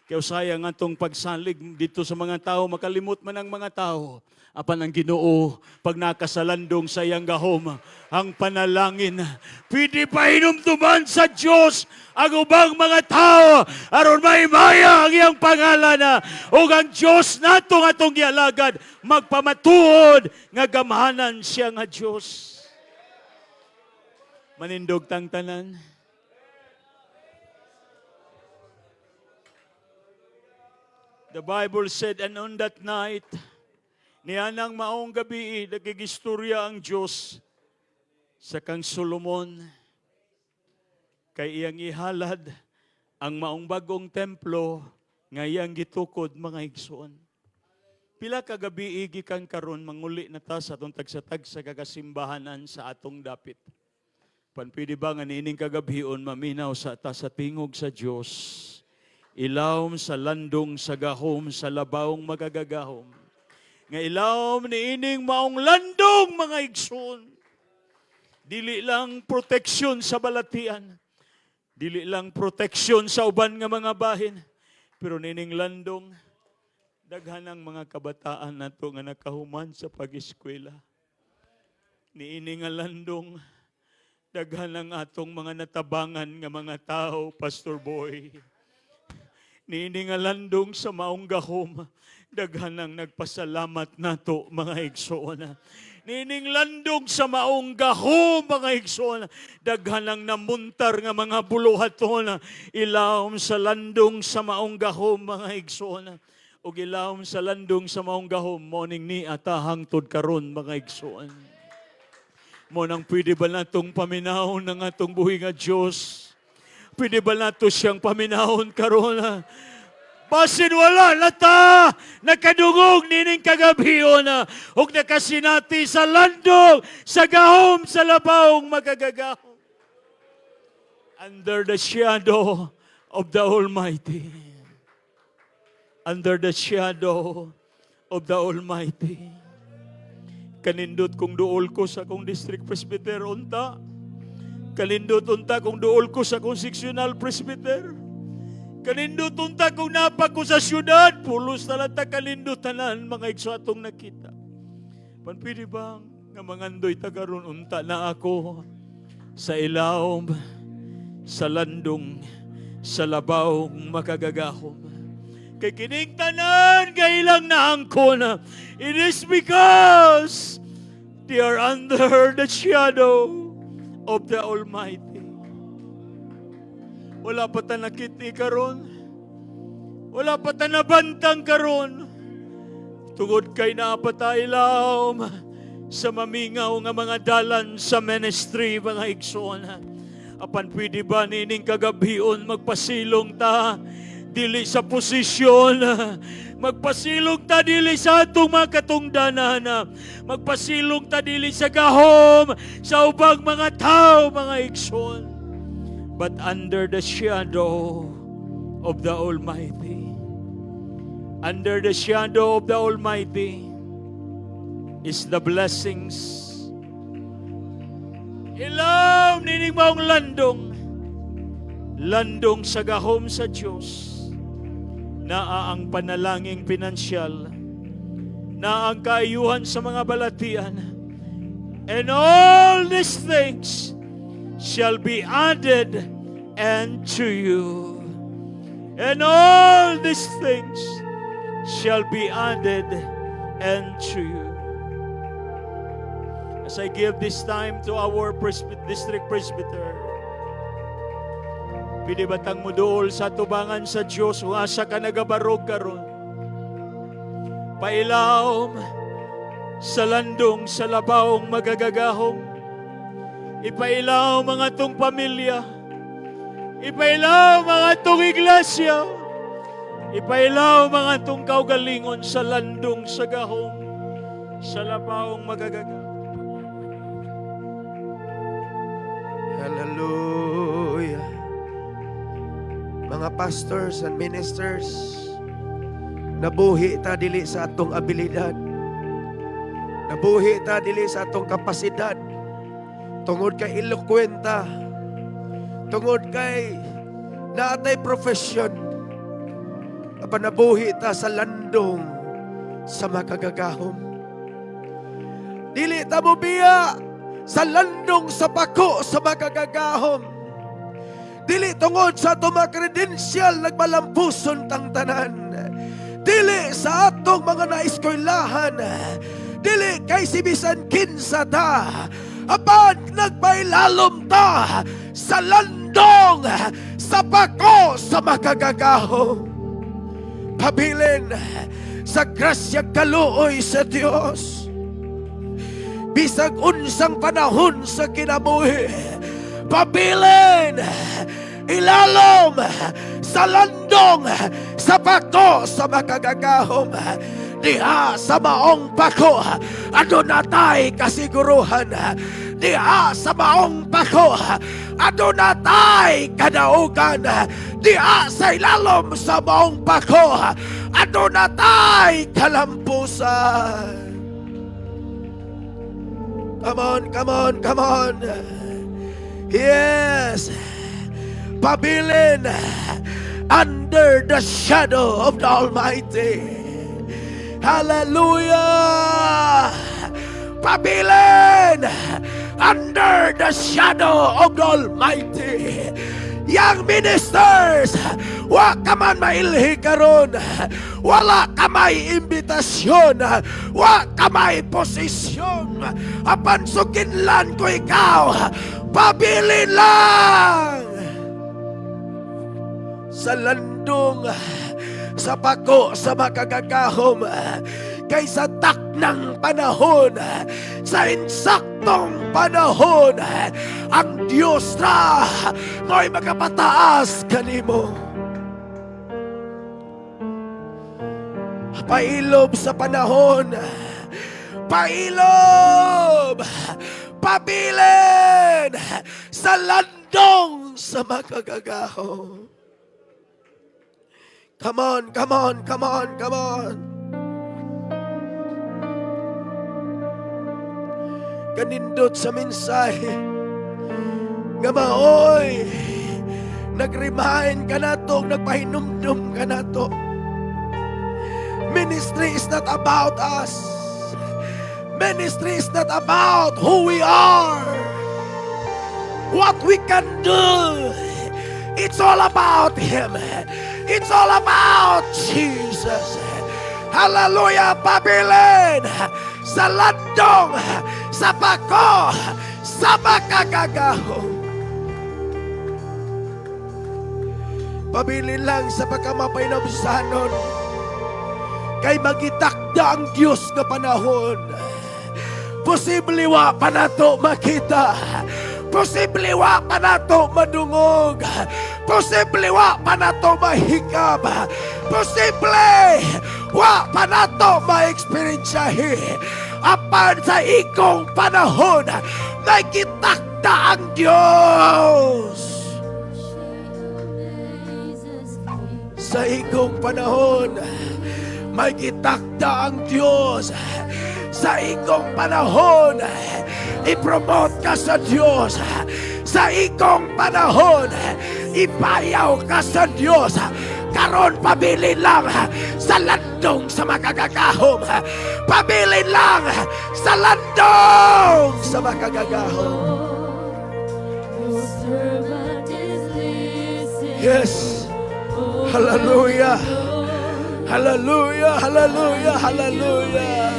Kaya sayang atong pagsalig dito sa mga tao, makalimot man ang mga tao. Apan ang Ginoo, pag nakasalandong sa iyang gahom, ang panalangin, pwede pa hinumduman sa Diyos ang ubang mga tao aron mahimaya ang iyang pangalan ug ang Diyos nato nga atong gialagad magpamatuod nga gamhanan siya nga Diyos. Manindog tang tanan. The Bible said, "And on that night," nianang maong gabi, nagigistorya ang Diyos sa kang Solomon, kay iyang ihalad ang maong bagong templo nga iyang gitukod, mga igsoon. Pila ka gabi gikan karon manguli na ta sa atong tagsa-tagsa kagasimbahanan sa atong dapit. Pan pwede ba nga niining kagabhion maminaw sa ta sa tingog sa Dios? Ilawom sa landong sa gahom sa labawong magagagahom. Nga ilawom niining maong landong, mga igsoon. Dili lang proteksyon sa balatian. Dili lang proteksyon sa uban nga mga bahin. Pero nining landong, daghan ang mga kabataan nato nga nakahuman sa pag-eskwela. Niini nga landong, daghan ang atong mga natabangan nga mga tao, Pastor Boy. Niini nga landong sa maong gahom, daghan ang nagpasalamat nato, mga igsoon. Niining landong sa maong gahom, mga igsoon, daghan ang namuntar nga mga buluhaton, ilawom sa landong sa maong gahom, mga igsoon. Ug ilawom sa landong sa maong gahom, morning ni ata hangtod karon, mga igsoon. Mo nang pwede ba natong paminahon ng atong buhi nga Diyos? Pwede ba nato siyang paminahon karon? Basin wala na ta nakadungog nining kagabhion ug nakasinati sa landong sa gahom sa labawong magagagahom. Under the shadow of the Almighty. Under the shadow of the Almighty. Kanindot kung duol ko sa akong district presbyter unta. Kanindot unta kung duol ko sa akong sectional presbyter. Kanindot unta kung naa pa ko sa syudad. Pulos na lang ta kanindot tanan mga igsoon atong nakita. Pan pwede bang nga mangandoy ta karon unta na ako sa ilawom, sa landong, sa labawng makagagahom? Kay kining tanan kay ilang naangkon, it is because they are under the shadow of the Almighty. Wala pa ta nakiti karon. Wala pa ta nabantang karon. Tungod kay naa pa ta ilawom sa mamingaw nga mga dalan sa ministry, mga igsoon. Apan pwede ba nining kagabhion magpasilong ta dili sa posisyon, magpasilong ta dili sa atong mga katungdanan, magpasilong ta dili sa gahom sa ubang mga tao, mga igsoon, but under the shadow of the Almighty. Under the shadow of the Almighty is the blessings. Ilawom nining maong landong, landong sa gahom sa Diyos, naa ang panalanging pinansyal, naa ang kaayuhan sa mga balatian, and all these things shall be added unto you. And all these things shall be added unto you. As I give this time to our district presbyter, pwede ba tang muduol sa tubangan sa Diyos kung asa ka nagabarog karon? Pailawom sa landong sa labawong magagagahom. Ipailawom ang atong pamilya. Ipailawom ang atong iglesia. Ipailawom ang atong kaugalingon sa landong sa gahom sa labawong magagagahom. Hallelujah. Mga pastors and ministers, nabuhi ta dili sa atong abilidad. Nabuhi ta dili sa atong kapasidad. Tungod kay eloquent ta. Tungod kay naa tay profession. Apan nabuhi ta sa landong sa makagagahom. Dili ta mobiya sa landong sa pako sa makagagahom. Dili tungod sa atong mga credential nagmalampuson tang tanan. Dili sa atong mga naeskwelahan. Dili kay si bisan kinsa ta. Apan nagpailalom ta sa landong sa pako sa makagagahom. Pabilin sa grasya kaluoy sa Dios. Bisag unsang panahon sa kinabuhi, pabilin ilalom sa landong sa pako sa makagagahom. Diha sa maong pako, aduna tay kasiguruhan. Diha sa maong pako, aduna tay kadaugan. Diha sa ilalom sa maong pako, aduna tay kalampusan. Come on, come on, come on. Yes. Pabilin under the shadow of the Almighty. Hallelujah. Pabilin under the shadow of the Almighty. Young ministers, wa ka man mailhi karon. Wala ka may imbitasyon. Wa ka may posisyon. Apan suginlan ko ikaw, pabilin lang sa landong sa pako sa makagagahom, kay sa taknang panahon, sa insaktong panahon, ang Diyos na mo'y makapataas kanimo. Pailob sa panahon, pailob, pabilin sa landong sa makagagahom. Come on, come on, come on, come on. Kanindot sa mensahe nga maoy nag-remind kanato, nagpahinumdum kanato. Ministry is not about us. Ministry is not about who we are, what we can do. It's all about Him. It's all about Jesus. Hallelujah! Pabilin sa landong, sa pako, sa makagagahom. Pabilin lang sa pagkamapahinabsanon. Kay magitakda ang Diyos nga panahon. Posible wa pa nato makita. Posible wa pa nato madungog. Posible wa pa nato mahikab. Posible wa pa nato ma-experience. Apan sa ikong panahon, nagitakda ang Diyos. Sa ikong panahon, may gitakda ang Diyos. Sa ikong panahon, i-promote ka sa Diyos. Sa ikong panahon, ipayaw ka sa Diyos. Karon, pabilin lang sa landong sa makagagahom. Pabilin lang sa landong sa makagagahom. Your servant is listening. Yes. Hallelujah. Hallelujah, hallelujah, hallelujah.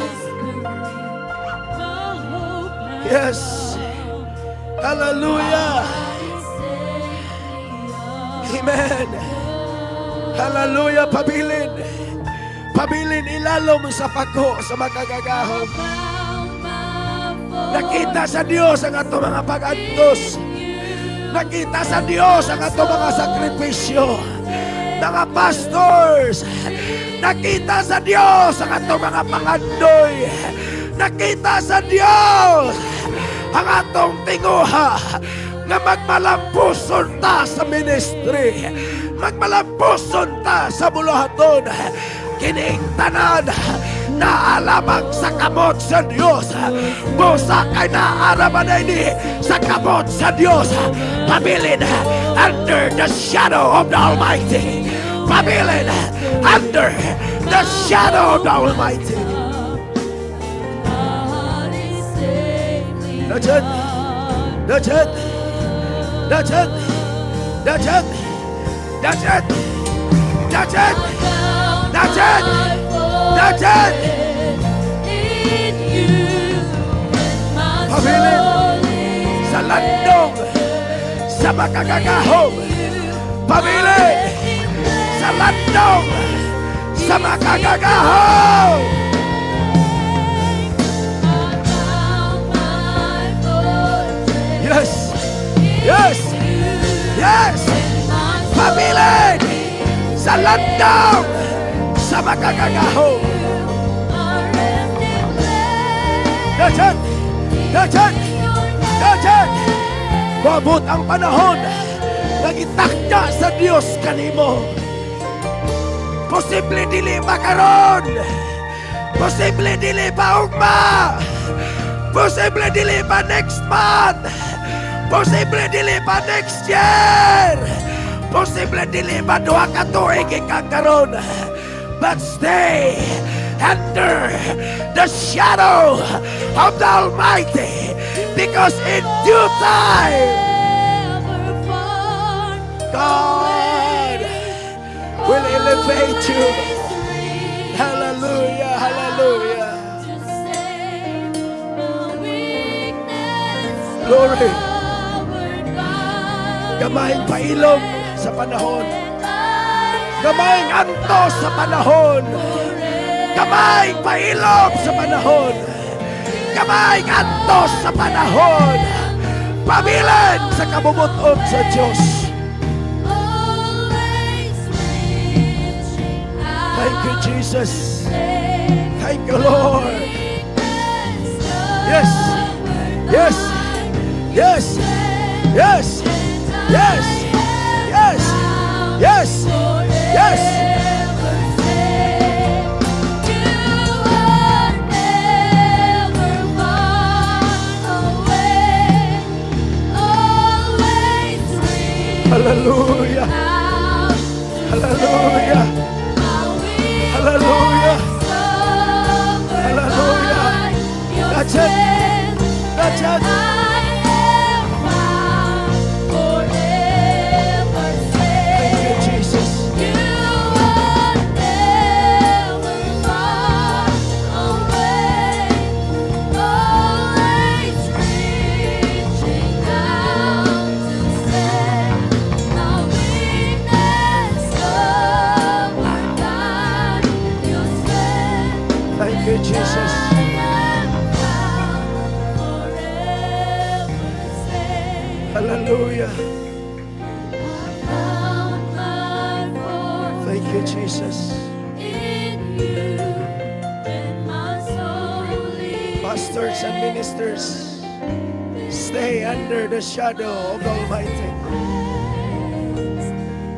Yes. Hallelujah. Amen. Hallelujah. Pabilin. Pabilin ilalom sa pako sa makagagahom. Nakita sa Diyos ang ato mga pag-antos. Nakita sa Diyos ang ato mga sakripisyo. Mga pastors, nakita sa Diyos ang ato mga pangandoy. Nakita sa Diyos ang atong tinguha nga magmalampuson ta sa ministry. Magmalampuson ta sa buluhaton. Kining tanan naa lamang sa kamot sa Diyos. Busa kay naa ra man ini sa kamot sa Diyos. Pabilin under the shadow of the Almighty. Pabilin under the shadow of the Almighty. That's it. That's it. That's it. That's it. That's it. That's it. That's it. That's it. Pabilin sa landong sa makagagahom. Pabilin sa landong sa makagagahom. Yes. Yes. Pabilin sa landong sa makagagahom. That's it. That's it. That's it. Moabot ang panahon nga gitakda sa Dios kanimo. Posible dili pa karon. Posible dili pa ugma. Posible dili pa next month. Posible dili pa next year. Posible dili pa 2 ka tuig gikan karon. But stay under the shadow of the Almighty, because in due time God will elevate you. Hallelujah, hallelujah. Glory. Gamayng pailom sa panahon. Gamayng antos sa panahon. Gamayng pailom sa panahon. Gamayng antos sa panahon. Pabilin sa kabubut-on sa Diyos. Thank you, Jesus. Thank you, Lord. Yes. Hallelujah. Hallelujah. Hallelujah. Hallelujah. That's it. That's it. Thank you, Jesus. You are never far away, always reaching out to save my weakness covered by your strength. Thank you, Jesus. I am found forever safe. Hallelujah. I found my Thank you, Jesus. in you, and my soul is Pastors and ministers, stay under the shadow of the Almighty.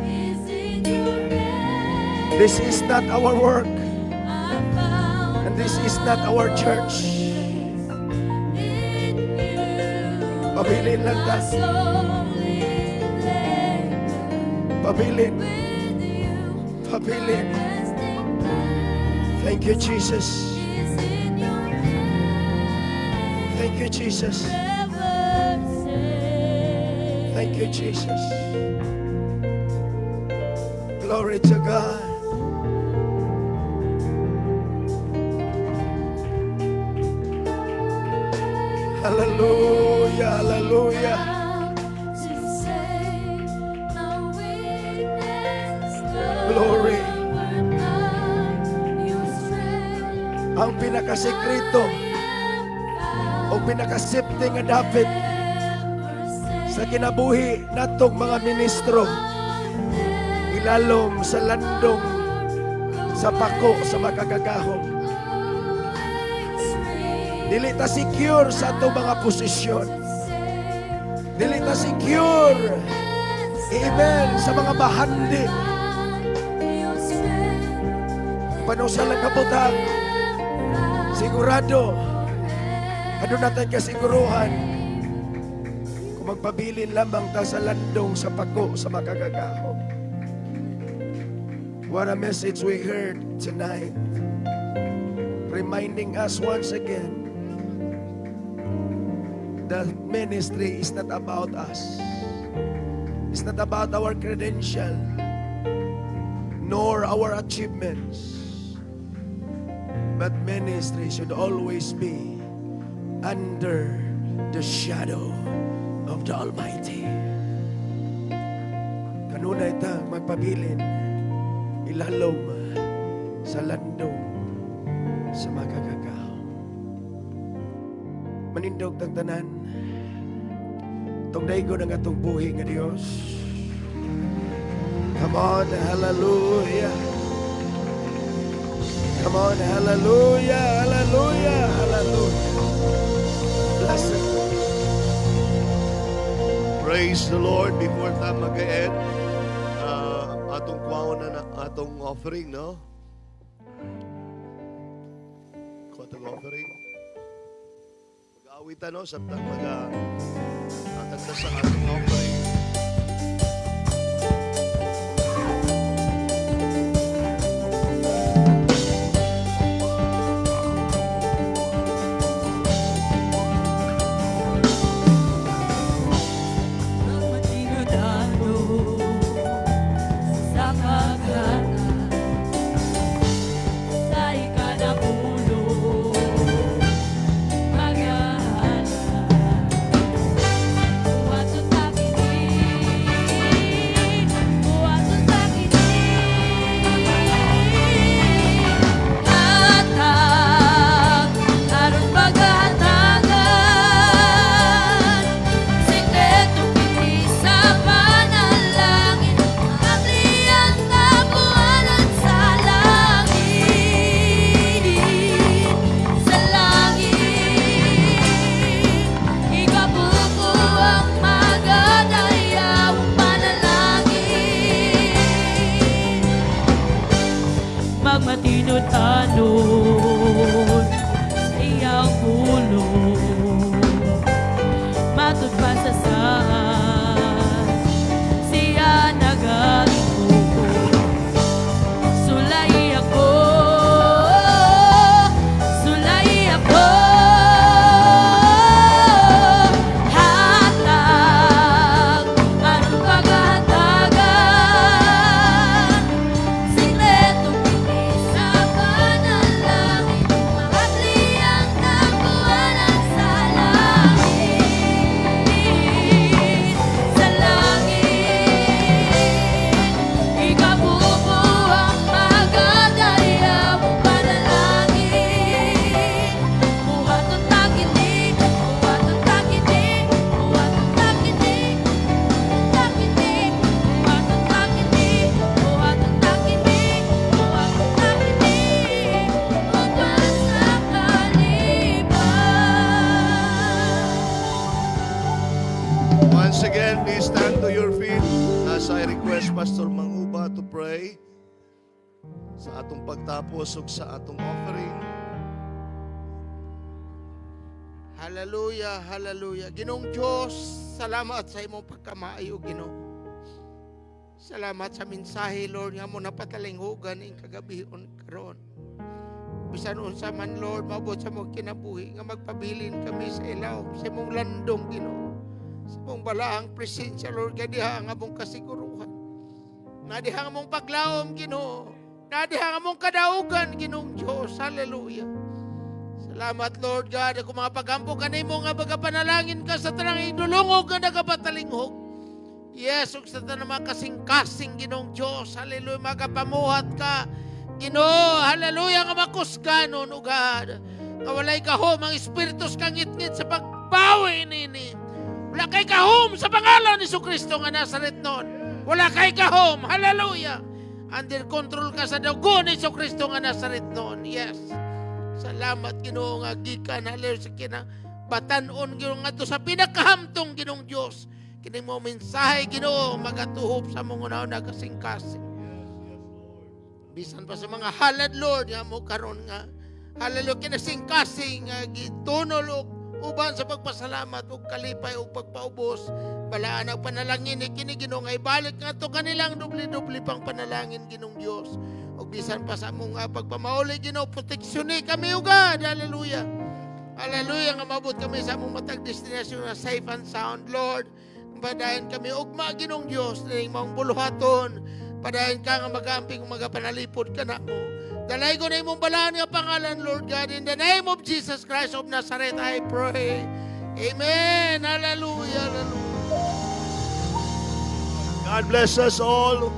Is in your hand. This is not our work, I found and this is not our church. in you. Pabilin lang ta. My soul is anchored Pabilin. with you. Pabilin. My resting place Thank you, Jesus. is in your hand. Thank you, Jesus. Forever safe. Thank you, Jesus. Glory to God. Hallelujah, hallelujah. To save my weakness, Glory. covered by your strength. Ang pinakasekreto o pinakasafety nga dapit sa kinabuhi natong mga ministro, ilalom sa landong sa pako sa Makagagahom. Dili ta secure sa atong mga posisyon. Dili ta secure, amen, sa mga bahandi. Paano sa lang kabutang, sigurado, aduna tay kasiguruhan, kung magpabilin lamang ta sa landong sa pako sa Makagagahom. What a message we heard tonight, reminding us once again that ministry is not about us. It's not about our credential, nor our achievements. But ministry should always be under the shadow of the Almighty. Kanunay ta magpabilin ilalom sa landong sa Makagagahom. Manindog tang tanan. Atong daygon ang atong buhi nga Dios. Come on, hallelujah. Come on, hallelujah, hallelujah, hallelujah. Blessed. Praise the Lord. Before ta mag-end, atong kuwaon na atong offering, no? Kuha atong offering. Mag-awit ta, no? Samtang mag sa atong offering. Magmatinud-anon sa paghatag sa ikanapulo maghahalad. Buhaton ta kini, buhaton ta kini, hatag aron paghatagan. Sikreto kini sa panalangin, ablihan nga buhanan sa langit, sa langit. Ikabuko ang magadayaw panalangin. Magmatinud-anon sa iyang pulong, matud pa sa saan si request Pastor Manguba to pray sa atong pagtapos ug sa atong offering. Hallelujah, hallelujah. Ginoong Diyos, salamat sa imong pagkamaayo, Ginoo. Salamat sa mensahe, Lord, nga among napatalinghugan ing kagabihon karon. Bisan unsa man, Lord, maabot sa among kinabuhi nga magpabilin kami sa ilawom sa imong landong, Ginoo. Sa imong balaang presensya, Lord, kay diha ang among kasiguruhan. Na diha ang among paglaom, Ginoo. Na diha ang among kadaugan, Ginoong Diyos. Hallelujah. Salamat, Lord God. Ako mga pagampo kanimo nga pagkapanalangin ka sa tanang idulungog nga nagapatalinghog. Yes, ug sa tanang mga kasing-kasing, Ginoong Diyos. Hallelujah, magapamuhat ka. Ginoo, hallelujah, nga makusganon, O God. Nga walay gahom ang espiritu sa kangitngit sa pagbawi nini. Wala kay gahom sa pangalan ni Kristo nga Nazaret nun. Wala kay gahom. Hallelujah. Under control ka sa dugo ni Kristo nga Nazaret nun. Yes. Salamat, Ginoo, nga gikan, hallelujah, sa kina batanon, Ginoo, ngadto sa pinakahamtong, Ginoong Dios. Kini mo mensahe, Ginoo, magatuhop sa among una kasing-kasing. Bisan pa sa mga halad, Lord, nga mo karon nga, hallelujah, kinasing-kasing nga gitunol og uban sa pagpasalamat ug kalipay ug pagpaubos. Balaan ang panalangin ni kini, Ginoo, nga ibalik ngadto kanilang dubli-dubli pang panalangin, Ginoong Dios. Ug bisan pa sa among pagpamauli, Ginoo, proteksyon kami, O God. Hallelujah. Hallelujah, nga maabot kami sa among matag destinasyon na safe and sound, Lord. Padayon kami ugma, Ginoong Dios, ning maong buluhaton. Padayon ka nga magamping magapanalipod ka na mo. Dalay ko na imong balaan nga pangalan, Lord God. In the name of Jesus Christ of Nazareth, I pray. Amen. Hallelujah. Hallelujah. God bless us all.